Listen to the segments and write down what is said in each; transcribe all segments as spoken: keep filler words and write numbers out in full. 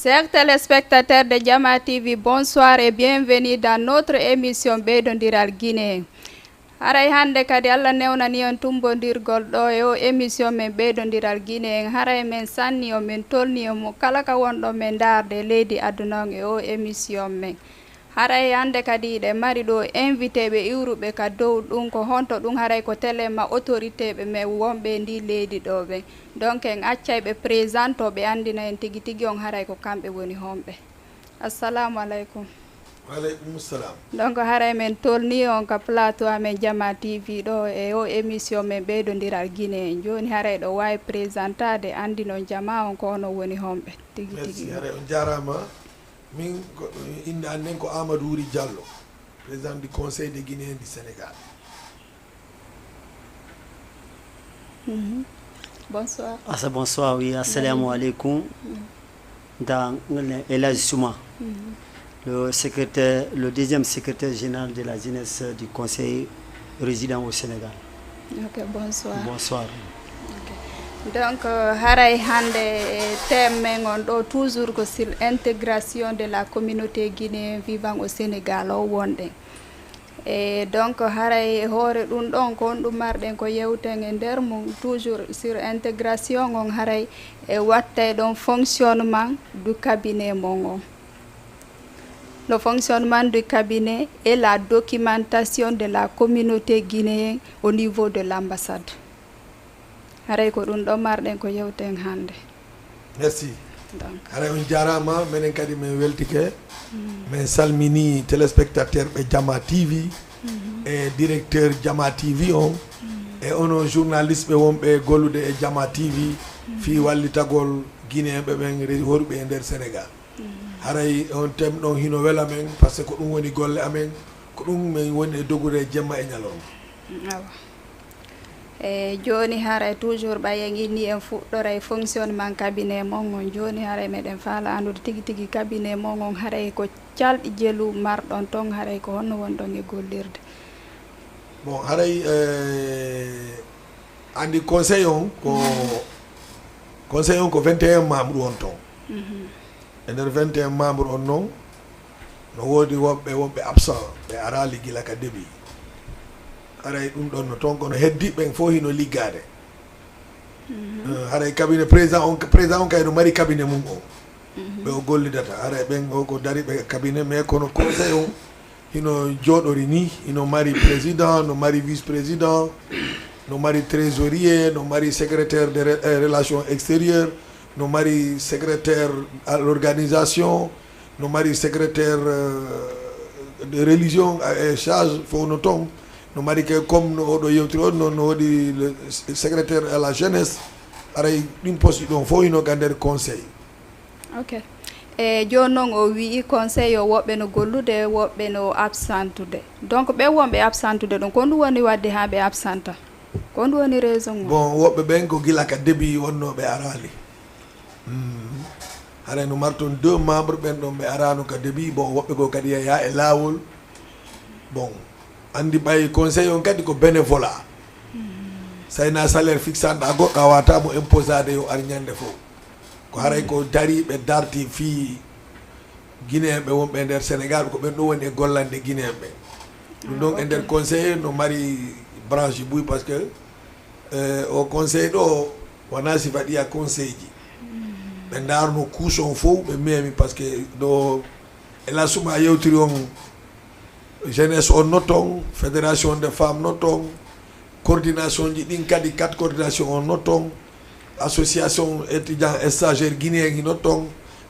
Chers téléspectateurs de Jama T V, bonsoir et bienvenue dans notre émission Ɓeydondiral Guinée. Haray hannde kadi Allah newnani en tumbondirgol ɗo e o émission men Ɓeydondiral Guinée en. Haray men sanni o, men tolni o mo kala ka wonɗo men ndaarde leydi aduna on e o émission men. Haray hannde kadi hiɗen mari ɗo invité ɓe iwruɓe ka dow ɗum, ko honto ɗum haray ko télé ma autorité ɓe men wonɓe e ndi leydi ɗo ɓen. Donc en accay ɓe présente o, ɓe anndina en tigi tigi on haray ko kamɓe woni honɓe. Assalamu aleykum. Wa aleykum salam. Donc haray men tolni on ka plateau amen Jama T V ɗo e o émission men Ɓeydondiral Guinée en. Jooni haray ɗo waawi présentade anndinon jama on ko onon woni honɓe tigi Merci. tigi. Haray on jaaraama. Min ko innde an nden ko Amadou Wuri Diallo, président du Conseil des Guinéens du Sénégal. Mhm. Bonsoir. Asa, bonsoir, oui, assalamu alaikum. Dans le Elhadji Souma, Mhm. le secrétaire, le deuxième secrétaire général de la jeunesse du Conseil résident au Sénégal. Ok, bonsoir. Bonsoir. Donc euh, haray hannde e thème men on ɗo toujours ko sur intégration de la communauté guinéen vivant au Sénégal o wonɗen. E donc haray e hoore ɗum ɗon ko honɗum marɗen ko yewten e nder mum, toujours sur intégration on, haray e wattay ɗon fonctionnement du cabinet mon on. Le fonctionnement du cabinet et la documentation de la communauté guinéenne au niveau de l'ambassade. Haray ko ɗum ɗo marɗen ko yewten hannde. Merci. Donc Haray on jaaraama, menen kadi men weltike. Men salmini téléspectateur ɓe Jama T V e directeur Jama T V on e onon journaliste ɓe wonɓe gollude e Jama T V fii wallitagol Guinéen ɓe ɓen re- horuɓe e nder Sénégal. Haray on thème ɗon hino wela men, parce que ko ɗum woni golle amen, ko ɗum men woni e dogude jemma e ñalawma. Awa. E jooni haray toujours ɓay en inni en fuɗɗoray fonctionnement cabinet mon on. Jooni haray meɗen faala anndude tigi tigi cabinet mon on haray ko calɗi jelu marɗon ton, haray ko honno wonɗon e gollirde? Bon, haray eh, andi conseil on ko conseil on ko vingt et un membres on ton. E nder vingt et un membres on non, no woodi woɓɓe woɓɓe absent, ɓe araali gila ka début. Haray ɗum ɗon no ton, kono heddi ɓen fof hino liggaade. Eh, haray cabinet président on, président on kay no mari cabinet mum on ɓe o gollidata. Haray ɓen o ko dari ɓe cabinet, mais kono conseil on hino jooɗori ni, hino mari président, no mari vice président, no mari trésorier, no mari secrétaire de re- eh, relations extérieures, no mari secrétaire à l'organisation, no mari secrétaire eh, de religion eh, e charge fof no ton. No mari ke comme no oɗo yewtiri on, no no woodi le secrétaire à la jeunesse. Haray ɗin poste ɗon fof hino ka nder conseil. Ok. E jooni noon o wii conseil o woɓɓe no gollude, woɓɓe no absentude. Donc ɓe wonɓe absentude ɗon, ko honɗum woni waɗde haa ɓe absenta? Ko honɗum woni raison o? Bon, woɓɓe ɓen ko gila ka début wonno ɓe araali. Haray no marton deux membres ɓen ɗon ɓe arano ka début. Bon, woɓɓe goo kadi yaha e laawol. Bon, andi ɓay conseil on kadi ko bénévolat. Sayna salaire fixanɗa goɗɗo a wata mo imposade yo ar ñande fof. Ko haray ko dari ɓe darti fii Guinéen ɓe wonɓe e nder Sénégal, ko ɓen ɗo woni e gollande Guinéen ɓe. Ɗum ɗon e nder conseil no mari branche buy, parce que eh, o conseil ɗo wona sifa ɗiya conseil ji. Ɓe ndarno couche on fof ɓe memi, parce que ɗo Elhadji Souma yewtiri on, jeunesse on no ton, fédération de femmes no ton, coordination ji ɗin kadi, quatre coordination on no ton, association étudiant et stagiaire guinéen hino ton,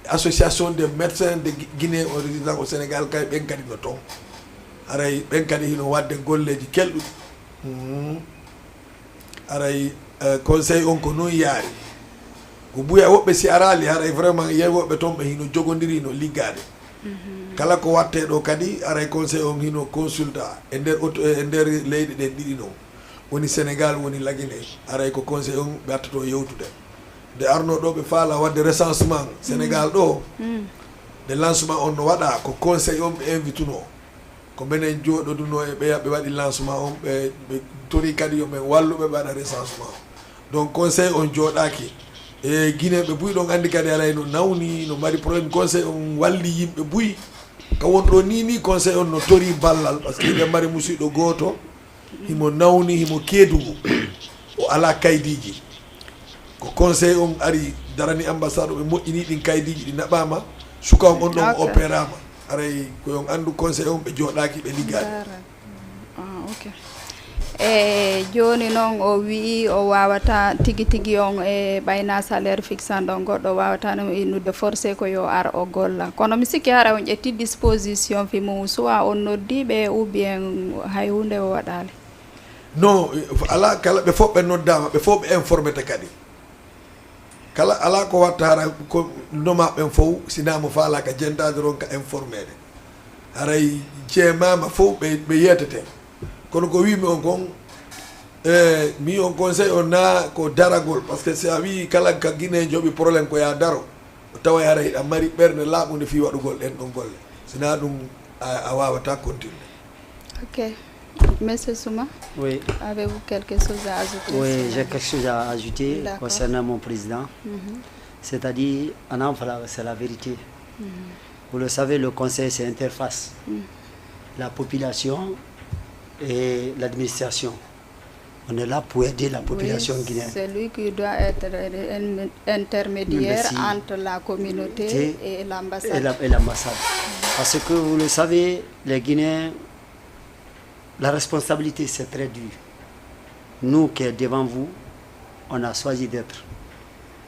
association de médecins de Gui- guinéen o résident au Sénégal kay ɓen kadi no ton. Haray ɓen kadi hino wadde golleji kelɗuɗi. Mhm. Haray eh, conseil on ko non yaari. Ko buya woɓɓe si araali, haray vraiment yay woɓɓe ton ɓe hino jogodiri no liggaade. Kala ko watte ɗo kadi, haray conseil on hino consulta e nder auto- e nder leyɗe ɗen ɗiɗi non. Woni Sénégal, woni Lagine. Haray ko conseil on ɓe attoto yewtude. Nde arno ɗo ɓe faala wadde recensement Sénégal ɗo, nde lancement on no waɗa, ko conseil on ɓe invituno. Ko menen jooɗoduno e ɓeya ɓe waɗi lancement on, ɓe ɓe tori kadi yo men wallu ɓe ɓe waɗa recensement on. Donc conseil on jooɗaaki E Guinée ɓe buy ɗon anndi kadi alay no nawni, no mari problème. Conseil on walli yimɓe buy. Ka won ɗo ni, ni conseil on no tori ballal, parce que hiɓe mari musiɗɗo gooto, himo nawni, himo keedugu. O alaa kaydiiji. Ko conseil on ari darani ambassade, ɓe moƴƴini ɗin kaydiiji, ɗi naɓaama. Suka on on ɗon Ok. Opéraama. Aray ko yon anndu conseil on ɓe jooɗaaki, ɓe liggaaki. Dara. Ah, ok. E jooni noon o wi'i o waawata tigi tigi on e ɓayna salaire fixan ɗon goɗɗo waawata no innude forcé ko yo ar o golla. Kono mi sikki hara on ƴetti disposition fi mum, soit on noddi ɓe ou bien hay hunde o waɗaali. Non, alaa kala, ɓe fof ɓe noddaama, ɓe fof ɓe informete kadi. Kala, alaa ko watta hara ko noma ɓen fof, sinaa mo faalaaka jentaade ron ka informeede. Haray jeemaama fof ɓe, ɓe yeetete. Kono ko wiimi on kon, e, mi on conseil on naa ko daragol, parce que si a wii kala ka Guinée joɓi problème ko yaa daro, o taway hara hiɗa mari ɓernde laaɓunde fii waɗugol ɗen ɗon golle. Sinaa ɗum a, a waawataa continuer. Ok. Monsieur Souma, Oui, avez-vous quelque chose à ajouter oui, sur j'ai quelque chose à ajouter D'accord. Concernant mon président. Mhm. C'est-à-dire, en enfant, c'est la vérité. Mhm. Vous le savez, le conseil, c'est interface. Mhm. La population et l'administration. On est là pour aider la population Oui, guinéenne. C'est lui qui doit être un intermédiaire Merci. Entre la communauté Té- et et l'ambassade. la- et l'ambassade. Parce que vous le savez, les Guinéens, la responsabilité, c'est très dur. Nous qui est devant vous, on a choisi d'être.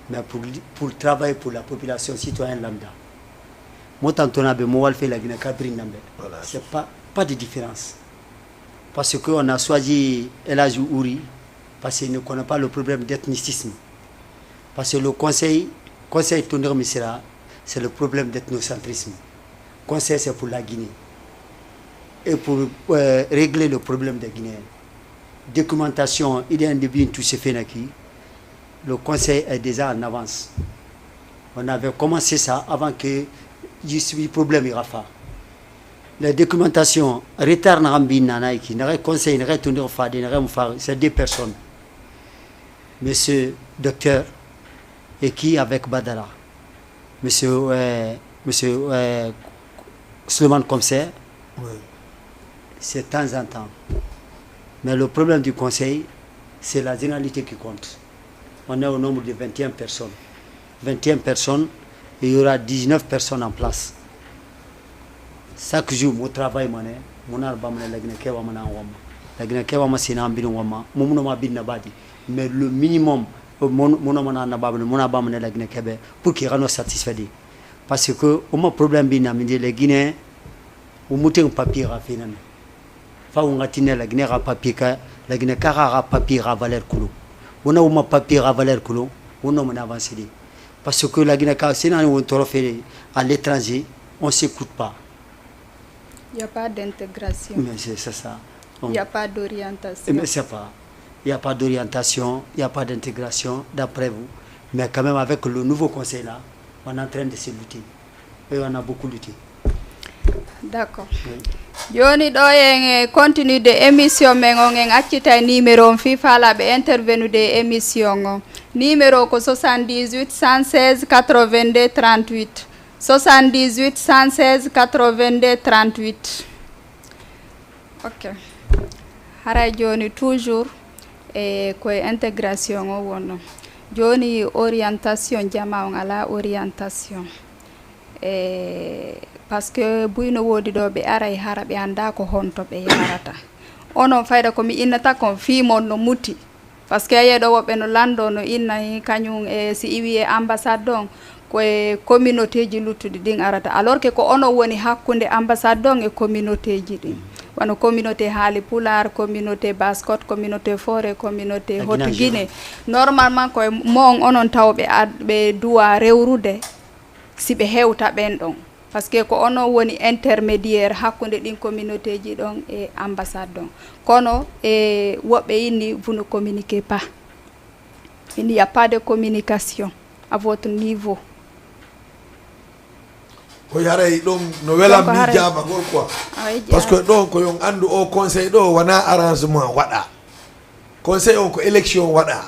Mais pour, pour travailler pour la population citoyenne lambda, mo tantonaɓe mo walfe la Guinée kabri nambe. Voilà. C'est pas, pas de différence. Parce qu'on a choisi Elage Ouri, parce qu'il ne connaît pas le problème d'ethnicisme. Parce que le conseil, conseil Tonnerre Misira, c'est le problème d'ethnocentrisme. Conseil, c'est pour la Guinée. Et pour euh, régler le problème des Guinéens. Documentation, il y a un début, tout se fait naquis. Le conseil est déjà en avance. On avait commencé ça avant que juste le problème ira faire. La documentation, retard n'a pas nana ici, n'a conseil, n'a tourné au fadi, n'a faire, c'est deux personnes. Monsieur docteur, et qui avec Badara. Monsieur, euh, monsieur euh, Suleiman Comsé, Oui. c'est de temps en temps. Mais le problème du conseil, c'est la généralité qui compte. On est au nombre de vingt et un personnes. Vingt et un personnes, il y aura dix-neuf personnes en place. Chaque jour, mon travail, mon mon arba mon la Guinée kewa mon wama. La Guinée kewa ma sina ambin wama. Mon mon ma bin nabadi. Mais le minimum, mon mon ma na nababa mon arba mon la Guinée kebe pour qu'il rano satisfait. Parce que au moins problème bin aminde les Guinéens, au moins un papier à financer. Fa wonga tine la Guinée ra papier ka, la Guinée kara ra papier ra valeur kulo. Wona woma papier ra valeur kulo, wona mon avancer de. Parce que la Guinée ka sina on trophée à l'étranger, on s'écoute pas. Il n'y a pas d'intégration. Mais c'est c'est ça. Il n'y a pas d'orientation. Mais c'est pas. Il n'y a pas d'orientation, il n'y a pas d'intégration, d'après vous. Mais quand même, avec le nouveau conseil là, on est en train de se lutter. Et on a beaucoup lutté. D'accord. Jooni ɗo en e continude émission men on, en accitay numéro on fii faalaaɓe intervenude e émission on. Numéro ko soixante-dix-huit cent seize quatre-vingt-deux trente-huit. Soixante-dix-huit cent seize quatre-vingt-deux trente-huit. Ok. Haray jooni toujours e koye intégration o wonno. Jooni orientation, jama on alaa orientation. E parce que buy no woodi ɗo ɓe aray hara ɓe annda ko honto ɓe yahrata. Onon fayda ko mi innata kon fii mon no muti. Parce que a yiyay ɗo woɓɓe no lanndo no inna kañum e si iwi e ambassade ɗon ko e communauté ji luttuɗi ɗin arata. Alors que ko onon woni hakkunde ambassade ɗon e communauté ji ɗin. Wano communauté haali pulaar, communauté baskot, communauté forêt, communauté hot guinée. Normalement ko e mon onon tawɓe ɓe duwa rewrude si ɓe hewta ɓen ɗon. Parce que ko onon woni intermédiaire hakkunde ɗin communauté ji ɗon e ambassade ɗon. Kono e woɓɓe inni vous ne communiquez pas. Il n'y a pas de communication à votre niveau. Ko haray ɗon no welam ni jaabagol quoi. Parce que ɗon ko yon anndu o conseil ɗo wona arrangement waɗa. Conseil on ko élection waɗa.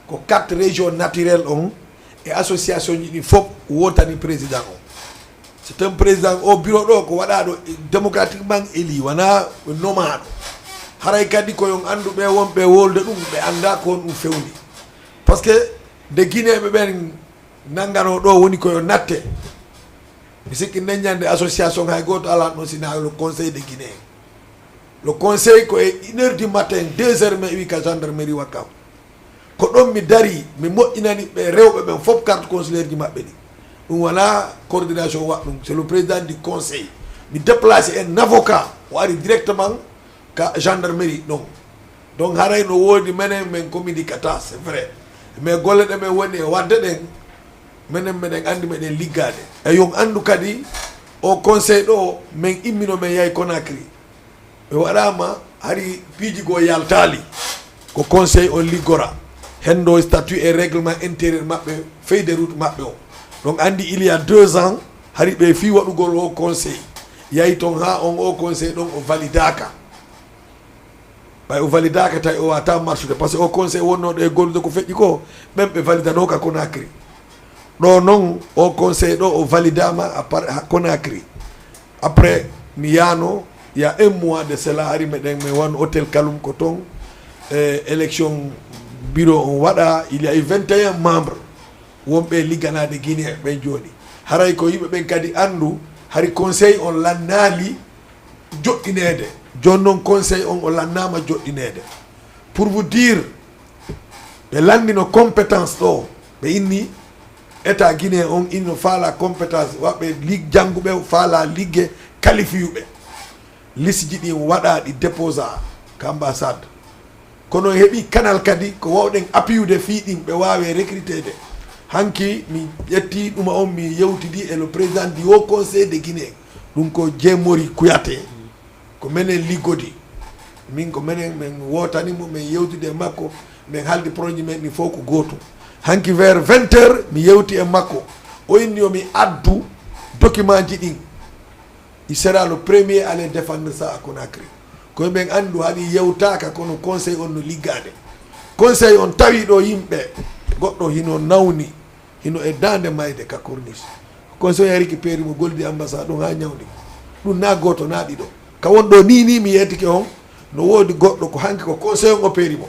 Ko quatre régions naturelles on E association ji ɗi fof wotani président o. C'est un président o bureau ɗo ko waɗaɗo démocratiquement élu, wona nommaɗo. Haray kadi ko yon anndu ɓe wonɓe wolde ɗum, ɓe annda ko on ɗum fewni. Parce que nde guinéɓe ɓen nanngano ɗo woni ko yo natte, mi sikki nden ñande association hay goto alatno sina le conseil de guinée. Le conseil ko e une heure du matin, deux heures, mi wi ka gendarmerie wakkam. Ko ɗon mi dari, mi moƴƴinani ɓe rewɓe ɓen fof carte consulaire ji maɓɓe ɗi. Ɗum wona coordination waɗ ɗum, c'est le président du conseil. Mi déplacé un avocat, o ari directement ka gendarmerie ɗon. Donc haray no woodi menen men communiquata, c'est vrai. Mais golle ɗe men woni e waɗde ɗen, menen meɗen anndi meɗen liggaade. E yon anndu kadi o conseil ɗo men immino men yahi Conakry. Ɓe waɗaama hari piiji goo yaltaali. Ko conseil on liggora. Hendo statut et règlement intérieur maɓɓe, feuille de route maɓɓe o. Donc anndi il y a deux ans, hari ɓe fii waɗugol o conseil. Yahi ton haa on o conseil ɗon o validaaka. Ɓay o validaaka tawi o wata marsude, parce que o conseil wonnooɗo e gollude ko feƴƴi ko, ɓen ɓe validanoo ka Conakry. Ɗo non, o conseil ɗo o validama à part ha Conakry. Après, mi yaano, il y a un mois de cela, hari meɗen, mi won hôtel Kalum ko ton, e élection bureau on waɗa, il y a eu vingt et un membres wonɓe ligganaade Guinée ɓen jooni. Haray ko yimɓe ɓen kadi anndu, hari conseil on lannaali joɗɗineede. Jooni non conseil on o lannaama joɗɗineede. Pour vous dire, ɓe lanndino compétence ɗo, ɓe inni état guinéen on ino faala compétence, waɓɓe lig-, jannguɓe faala ligge kalifiyuɓe. Liste ji ɗin waɗa ɗi déposa ka ambassade. Kono heɓi canal kadi ko wawɗen appuyude fii ɗin ɓe waawe recruteede. Hanki mi ƴetti ɗuma on, mi yewtidi e le président du Haut Conseil de Guinée. Ɗum ko Jemori Kouyaté. Ko menen liggodi. Min ko menen, men wotani mo, men yewtidi e makko, men haldi projet men ɗin fof ko gootum. Hanki vers vingt heures, mi yewti e makko. O inni yo mi addu document ji ɗin. Il sera le premier à aller défendre ça à Conakry. Ko men anndu haɗi yewtaaka, kono conseil on no liggaade. Conseil on tawi ɗo yimɓe, goɗɗo hino nawni, hino e daande mayde ka corniche. Conseil on yari ki peeri mo goldi ambassade ɗum haa ñawdi. Ɗum na gooto, na ɗiɗo. Ka won ɗo ni, ni mi yeetike on, no woodi goɗɗo ko hanki ko conseil on opéri mo.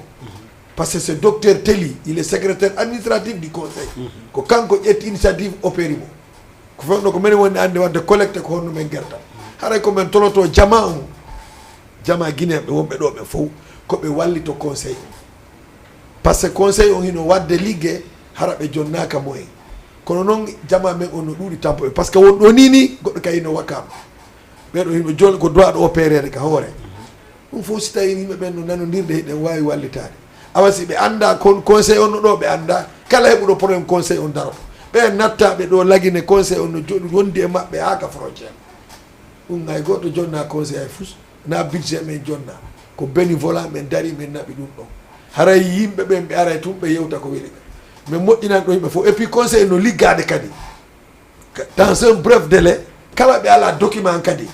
Parce que c'est docteur Telly, il est secrétaire administratif du conseil. Ko kanko ƴetti initiative opéri mo. Ko fewndo ko menen woni annde wadde collecte ko honno men gerta. Haray ko men toloto jama on, jama guinéen ɓe wonɓe ɗo ɓe fof, ko ɓe wallito conseil on. Parce que conseil on hino wadde ligge, hara ɓe jonnaaka moyen. Kono non jama men on no ɗuuɗi tampuɓe. Parce que won ɗo ni ni, goɗɗo kay hino wakkaama. Ɓeɗo hino jol ko duwaɗo opérede ka hoore. Ɗum fof si tawi yimɓe ɓen no nanondirde, hiɗen waawi wallitaade. Awa si ɓe annda kon conseil on no ɗo, ɓe annda kala heɓuɗo problème conseil on daroto. Ɓe natta ɓe ɗo lagine conseil on no jo-, wondi e maɓɓe haa ka frontière. Ɗum hay gooto jonna conseil hay fus, na budget men jonna. Ko bénévolat men dari men naɓi ɗum ɗon. Haray yimɓe ɓen ɓe aray tun ɓe yewta ko weli ɓe. Men moƴƴinan ɗo yimɓe fof. Et puis conseil no liggaade kadi. Dans un bref délai, kala ɓe ala document kadi,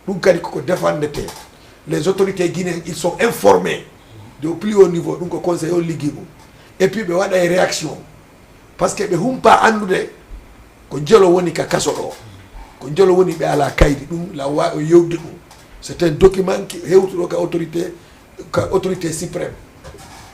ɗum kadi koko défendete. Les autorités guinéennes, ils sont informés de au plus haut niveau, ɗum ko conseil on liggi ɗum. Et puis ɓe waɗa e réaction. Parce que ɓe humpa anndude ko njelo woni ka kaso ɗo. Ko njelo woni ɓe ala kaydi, ɗum la wa o yewde ɗum. C'est un document qui hewtuɗo ka autorité, ka autorité suprême.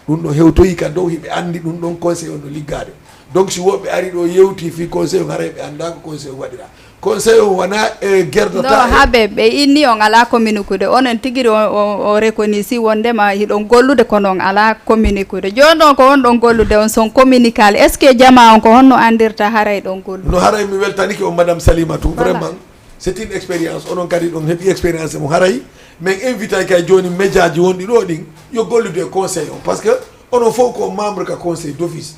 Ɗum ɗo hewtoyi ka dow, hiɓe anndi ɗum ɗon conseil on no liggaade. Donc si woɓɓe ari ɗo yewti fii conseil on, haray ɓe annda ko conseil on waɗira. Conseil on wona e gerdo. No ta e haaɓe ɓe inni on ala communiqué de, onon tigiri on, on, on reconnaît si wondema hiɗon gollude kono on ala communiqué de. Jooni on ko on ɗon gollude on son communical. Est-ce que jama on ko honno andirta haray ɗon gollude? No haray mi weltanike on, Madame Salimatu. Voilà. Vraiment, c'est une expérience. Onon kadi ɗon heɓi expérience mo haray. Men invité kay jooni média ji wonɗi ɗo ɗin yo gollude e conseil on. Parce que onon fof ko membre ka conseil d'office.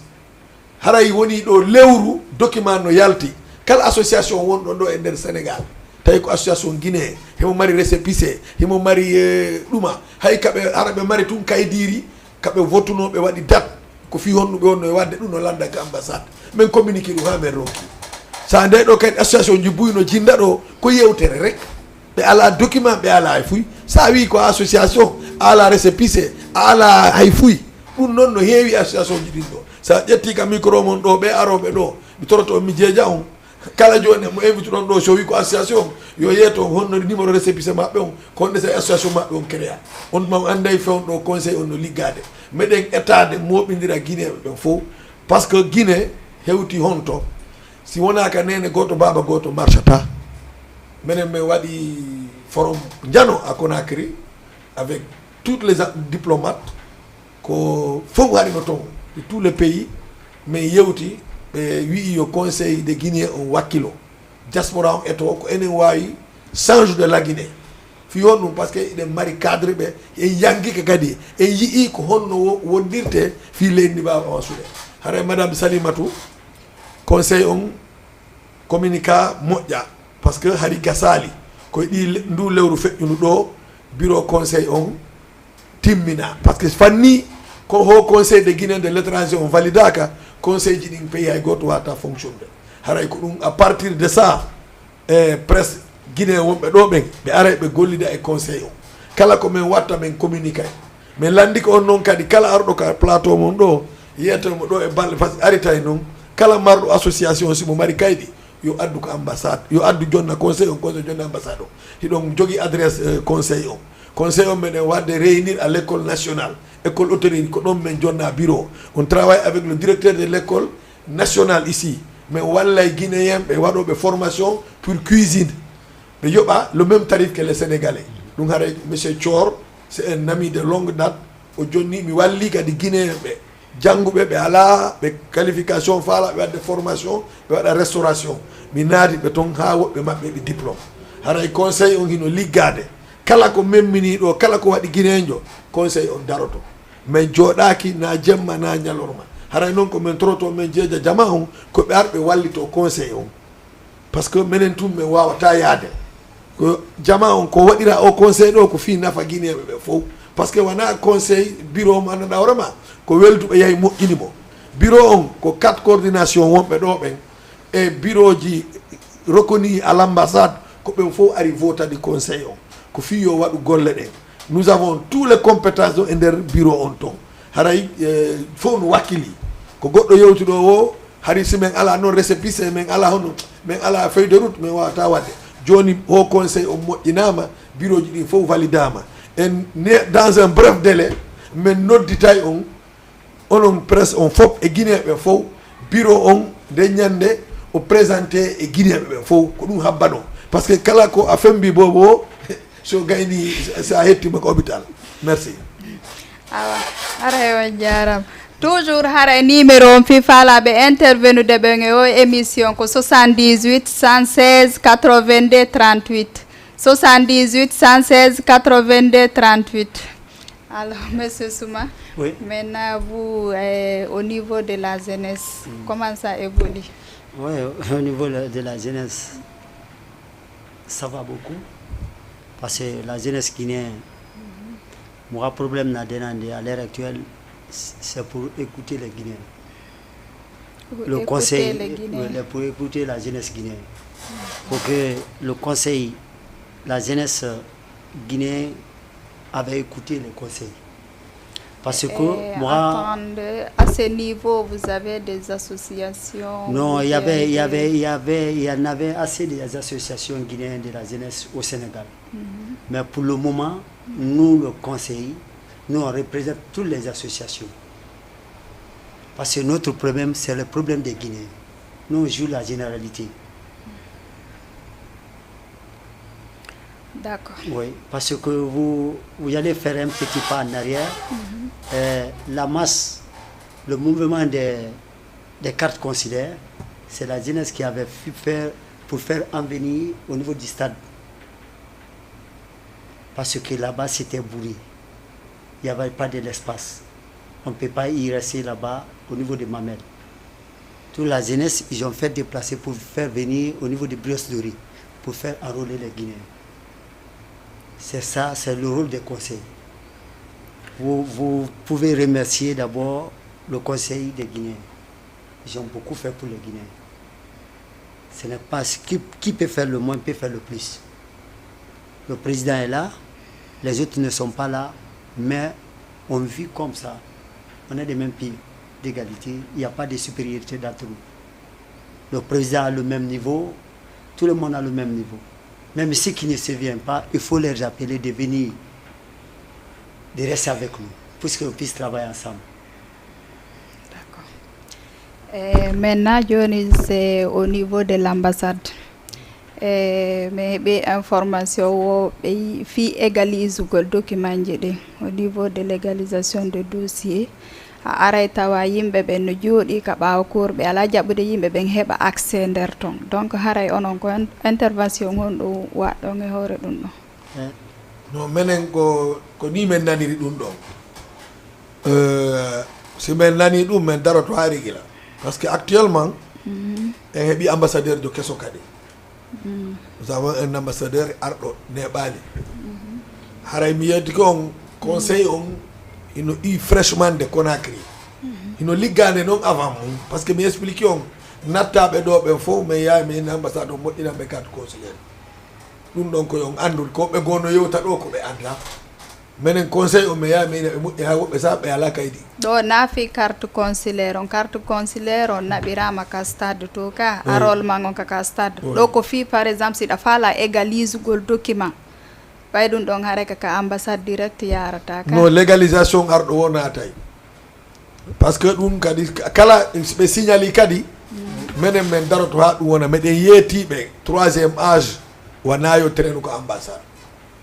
Haray woni ɗo lewru document no yalti. Kala association wonɗo ɗo e nder Sénégal, tawi ko association guinéen, himo mari récépissé, himo mari, eh, ɗuma. Hay kaɓe, hara ɓe mari tun kaydiri, kaɓe votuno, ɓe waɗi date. Ko fii honno ɓe wonno e waɗde ɗum no landa ka ambassade. Men communiqué ɗum haa men ronki. Sa nde ɗo kadi association ji buy no jinda ɗo, ko yewtere rek. Ɓe ala document, ɓe ala hay fuy. Sa wi ko association, a ala récépissé, a ala hay fuy. Ɗum noon no heewi association ji ɗin ɗo. So a ƴettii ka micro mon ɗo, ɓe arooɓe ɗo, mi toroto on, mi jeeja on. Kala jooni mo invite ɗon ɗo, so wi ko association, yo yeeto on honno numéro récépissé maɓɓe on, ko honde sa association maɓɓe on créa. On tuma on annday fewn ɗo conseil on no liggaade. Meɗen etaade mooɓindira Guinéeɓe ɓen fof. Parce que Guinée hewti honto? Si wonaa ka neene gooto, baaba gooto marchata. Menen men waɗi forum njano à Conakry avec toutes les a-, diplomates. Ko fof harino toon, de tous les pays, min yewti, ɓe wi'i yo conseil de Guinée on wakkilo. Diaspora on eto ko enen waawi change de la Guinée. Fii honɗum? Parce que eɗen mari cadre ɓe, en yanngike kadi, en yi'i ko honno wo-, wondirte fii leydi ndi mbaawa awansude. Haray Madame Salimatu, conseil on communica moƴƴa, parce que hari gasaali. Ko e ɗi le-, ndu lewru feƴƴundu ɗo, bureau conseil on timmina. Parce que fanni ko Haut Conseil de Guinée de l'étranger on validaka, conseil ji ɗin pays hay gooto wata fonctionde. Haray ko ɗum, à partir de ça, e presse Guinée wonɓe ɗo ɓen, ɓe aray ɓe gollida e conseil on. Kala ko min watta, min communiquay. Min lanndike on noon kadi, kala arɗo ka plateau mon ɗo, yeetoymo ɗo e balɗe, parce que aritay noon, kala marɗo association, si mo mari kaydi, yo addu ko ambassade, yo addu jonna conseil on, conseil jonna ambassade on. Hiɗon jogi adresse, euh, conseil on. Conseil on meɗen wadde réunir à l'école nationale, école hôtellerie, ko ɗon min jonna bureau. On travaille avec le directeur de l'école nationale ici. Min wallay Guinéen ɓe waɗoɓe formation pour cuisine. Ɓe yoɓa le même tarif que les Sénégalais. Ɗum haray monsieur Thior, c'est un ami de longue date. O jonni mi walli kadi Guinéen ɓe jannguɓe, ɓe alaa ɓe qualification, faala ɓe waɗde formation, ɓe waɗa restauration. Mi naati ɓe toon haa woɓɓe maɓɓe ɓe diplôme. Haray conseil on hino liggaade. Kala ko memmini ɗo, kala ko waɗi Guinéenjo, conseil on daroto. Min jooɗaaki na jemma na ñalorma. Haray noon ko min toroto, min jeeja jama on, ko ɓe ar ɓe wallito conseil on. Parce que menen tun min waawata yaade. Ko jama on ko waɗira o conseil ɗo ko fii nafa Guinéeɓe ɓe fof. Parce que wona conseil bureau mo anndanɗaa hoore ma, ko welduɓe yahi moƴƴini mo. Bureau on ko quatre coordination wonɓe ɗo ɓen e bureau ji reconnus à l'ambassade, ko ɓen fof ari votani conseil on. Ko fii yo waɗu golle ɗen. Nous avons tous les compétences ɗo e nder bureau on ton. Haray, eh, fof no wakkili. Ko goɗɗo yewtuɗo o, hari si min alaa noon récépissé, min alaa hono, min alaa feuille de route, min waawata waɗde. Jooni o conseil on moƴƴinaama, bureau ji ɗin fof validama. En ne, dans un bref délai, min nodditay on, onon presse on fof e Guinéeɓe fof, bureau on nde ñannde o présenté e Guinéeɓe ɓe fof, ko ɗum habbano. Parce que kala ko a fembi boobo o, so gayni, so a hettima ko hôpital. Merci. Awa, haray on jaarama. Toujours haray numéro on fii faalaaɓe intervenude ɓen e o émission ko soixante-dix-huit, cent seize, quatre-vingt-deux, trente-huit. Soixante-dix-huit, cent seize, quatre-vingt-deux, trente-huit. Alors, monsieur Souma, oui, maintenant vous, euh, au niveau de la jeunesse, mm, comment ça évolue? Oui, au niveau de la jeunesse, ça va beaucoup. Parce que la jeunesse guinéenne, mon problème na denande à l'heure actuelle, c'est pour écouter les Guinéens. Pour le écouter conseil, les Guinéens. Oui, pour écouter la jeunesse guinéenne. Pour que le conseil, la jeunesse guinéenne avait écouté les conseils. Parce que et moi, attendez, à ce niveau, vous avez des associations, non, il y avait, il y avait, il y avait, il y en avait assez des associations guinéennes de la jeunesse au Sénégal. Mhm. Mais pour le moment, nous, le conseil, nous, on représente toutes les associations. Parce que notre problème, c'est le problème des Guinéens. Nous, on joue la généralité. D'accord. Oui, parce que vous, vous allez faire un petit pas en arrière. Mhm. Euh, la masse, le mouvement des, des cartes consulaires, c'est la jeunesse qui avait fait faire, pour faire en venir au niveau du stade. Parce que là-bas, c'était bourré. Il n'y avait pas de l'espace. On ne peut pas y rester là-bas au niveau de Mamel. Toute la jeunesse, ils ont fait déplacer pour faire venir au niveau de Brioche Dorée, pour faire enrôler les Guinéens. C'est ça, c'est le rôle des conseils. Vous, vous pouvez remercier d'abord le conseil des Guinéens. Ils ont beaucoup fait pour les Guinéens. Ce n'est pas ce qui, qui peut faire le moins, peut faire le plus. Le président est là, les autres ne sont pas là, mais on vit comme ça. On est des mêmes pieds. D'égalité, il n'y a pas de supériorité d'entre nous. Le président a le même niveau, tout le monde a le même niveau. Même ceux qui ne se viennent pas, il faut les appeler de venir, de rester avec nous, pour qu'on puisse travailler ensemble. D'accord. Eh, maintenant, Johnny, c'est au niveau de l'ambassade. Eh, mais heɓi information o ɓe fii égalisugol document ji ɗin au niveau de légalisation de dossier. A aray tawa yimɓe ɓen no jooɗii ka ɓaawo cour, ɓe alaa jaɓude yimɓe ɓen heɓa accès nder ton. Donc haray onon ko intervention honɗum waɗɗon e hoore ɗum ɗon? No, menen ko ko ni men naniri ɗum ɗon. Euh, si men nani ɗum men daroto haa regila. Parce que actuellement en heɓi ambassadeur jo keso kadi. Nous avons un ambassadeur arɗo neɓali. Haray mi yeddi ko on conseil on hino i fraîchement de Conakry. Hino liggande noon avant mum, parce que mi explique on nattaɓe ɗo ɓen fof, mais yaay mi en ambassade on moƴƴinanɓe carte consulaire. Ɗum ɗon ko yon anndu ko ɓe gono yewta ɗo ko ɓe annda. Menen conseil o mi yaay mi ina ɓe moƴƴi, hay woɓɓe saha ɓe ala kaydi. Ɗo naafi carte consulaire on. Carte consulaire on naɓirama ka stade to ka arol man on ka ka stade ɗo ko fii par exemple siɗa faala égalisugol document, ɓay ɗum ɗon haray ka ka ambassade direct yarata ka. No légalisation arɗo o naatay. Parce que ɗum kadi kala ɓe signali kadi menen men daroto ha ɗum wona meɗen yeetiɓe troisième âge. Wona yo trainu ko ambassade.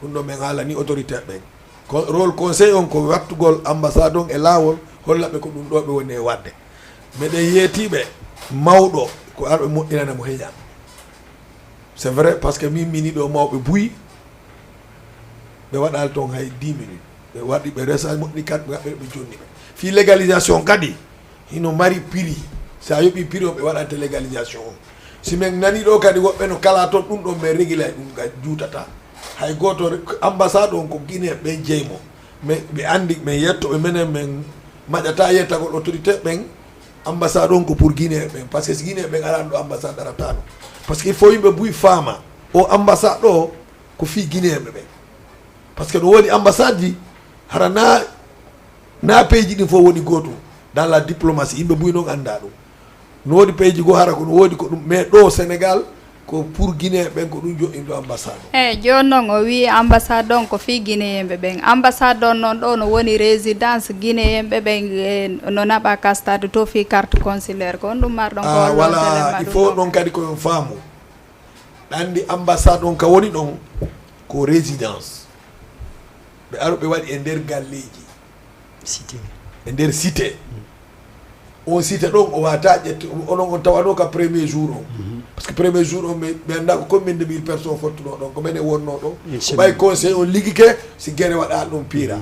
Ɗum ɗo men haalani autorité ɓen. Rôle conseil on ko wattugol ambassade on e laawol, hollaɓe ko ɗum ɗo ɓe woni e wadde. Meɗen yeetiɓe mawɗo ko arɓe moƴƴinana mo heña. C'est vrai, parce que min mini ɗo mawɓe buy ɓe waɗali toon hay dix minutes. Ɓe waɗi ɓe resa moƴƴi kat ɓe ɓe jonni ɓe fii légalisation kadi. Hino mari prix. Si a yoɓi prix o ɓe waɗante légalisation o. Si men nani ɗo kadi woɓɓe no kala toon ɗum ɗon men régulay ɗum ga juutata. Hay gooto ambassade on ko guinéen ɓen jeymo. Mais ɓe anndi men yettoɓe menen men maƴata yettagol autorité ɓen. Ambassade on ko pour guinéen ɓen, parce que si guinéen ɓen arano ɗo ambassade aratano. Parce que il faut yimɓe buy faama o ambassade ɗo ko fii guinéen ɓe ɓen. Parce que no woni ambassade ji hara na na peyji ɗin fof woni gootum dans la diplomatie. Yimɓe buy noon annda ɗum. No woodi peyji goo hara ko no woodi ko ɗum, mais ɗo Sénégal ko pour guinéen ɓen ko ɗum joɗɗinɗo ambassade o. Eyi, jooni noon o wii ambassade on ko fii guinéen ɓe ɓen. Ambassade on noon ɗo no woni résidence guinéen ɓe ɓen, no naɓa ka stade to fii carte consulaire ko on ɗum marɗon ko. Wala, il faut noon kadi ko yon faamu. Ɗanndi ambassade on ka woni ɗon ko résidence. Ɓe aru ɓe waɗi e nder galleeji. Cité. E nder cité. On cité ɗon o wata ƴette onon on tawano ka premier jour on. Parce que premier jour on ɓe annda ko combien de mille personnes fottuno ɗon ko menen wonno ɗon. Ko ɓay conseil on ligike si gere waɗa ɗon piira.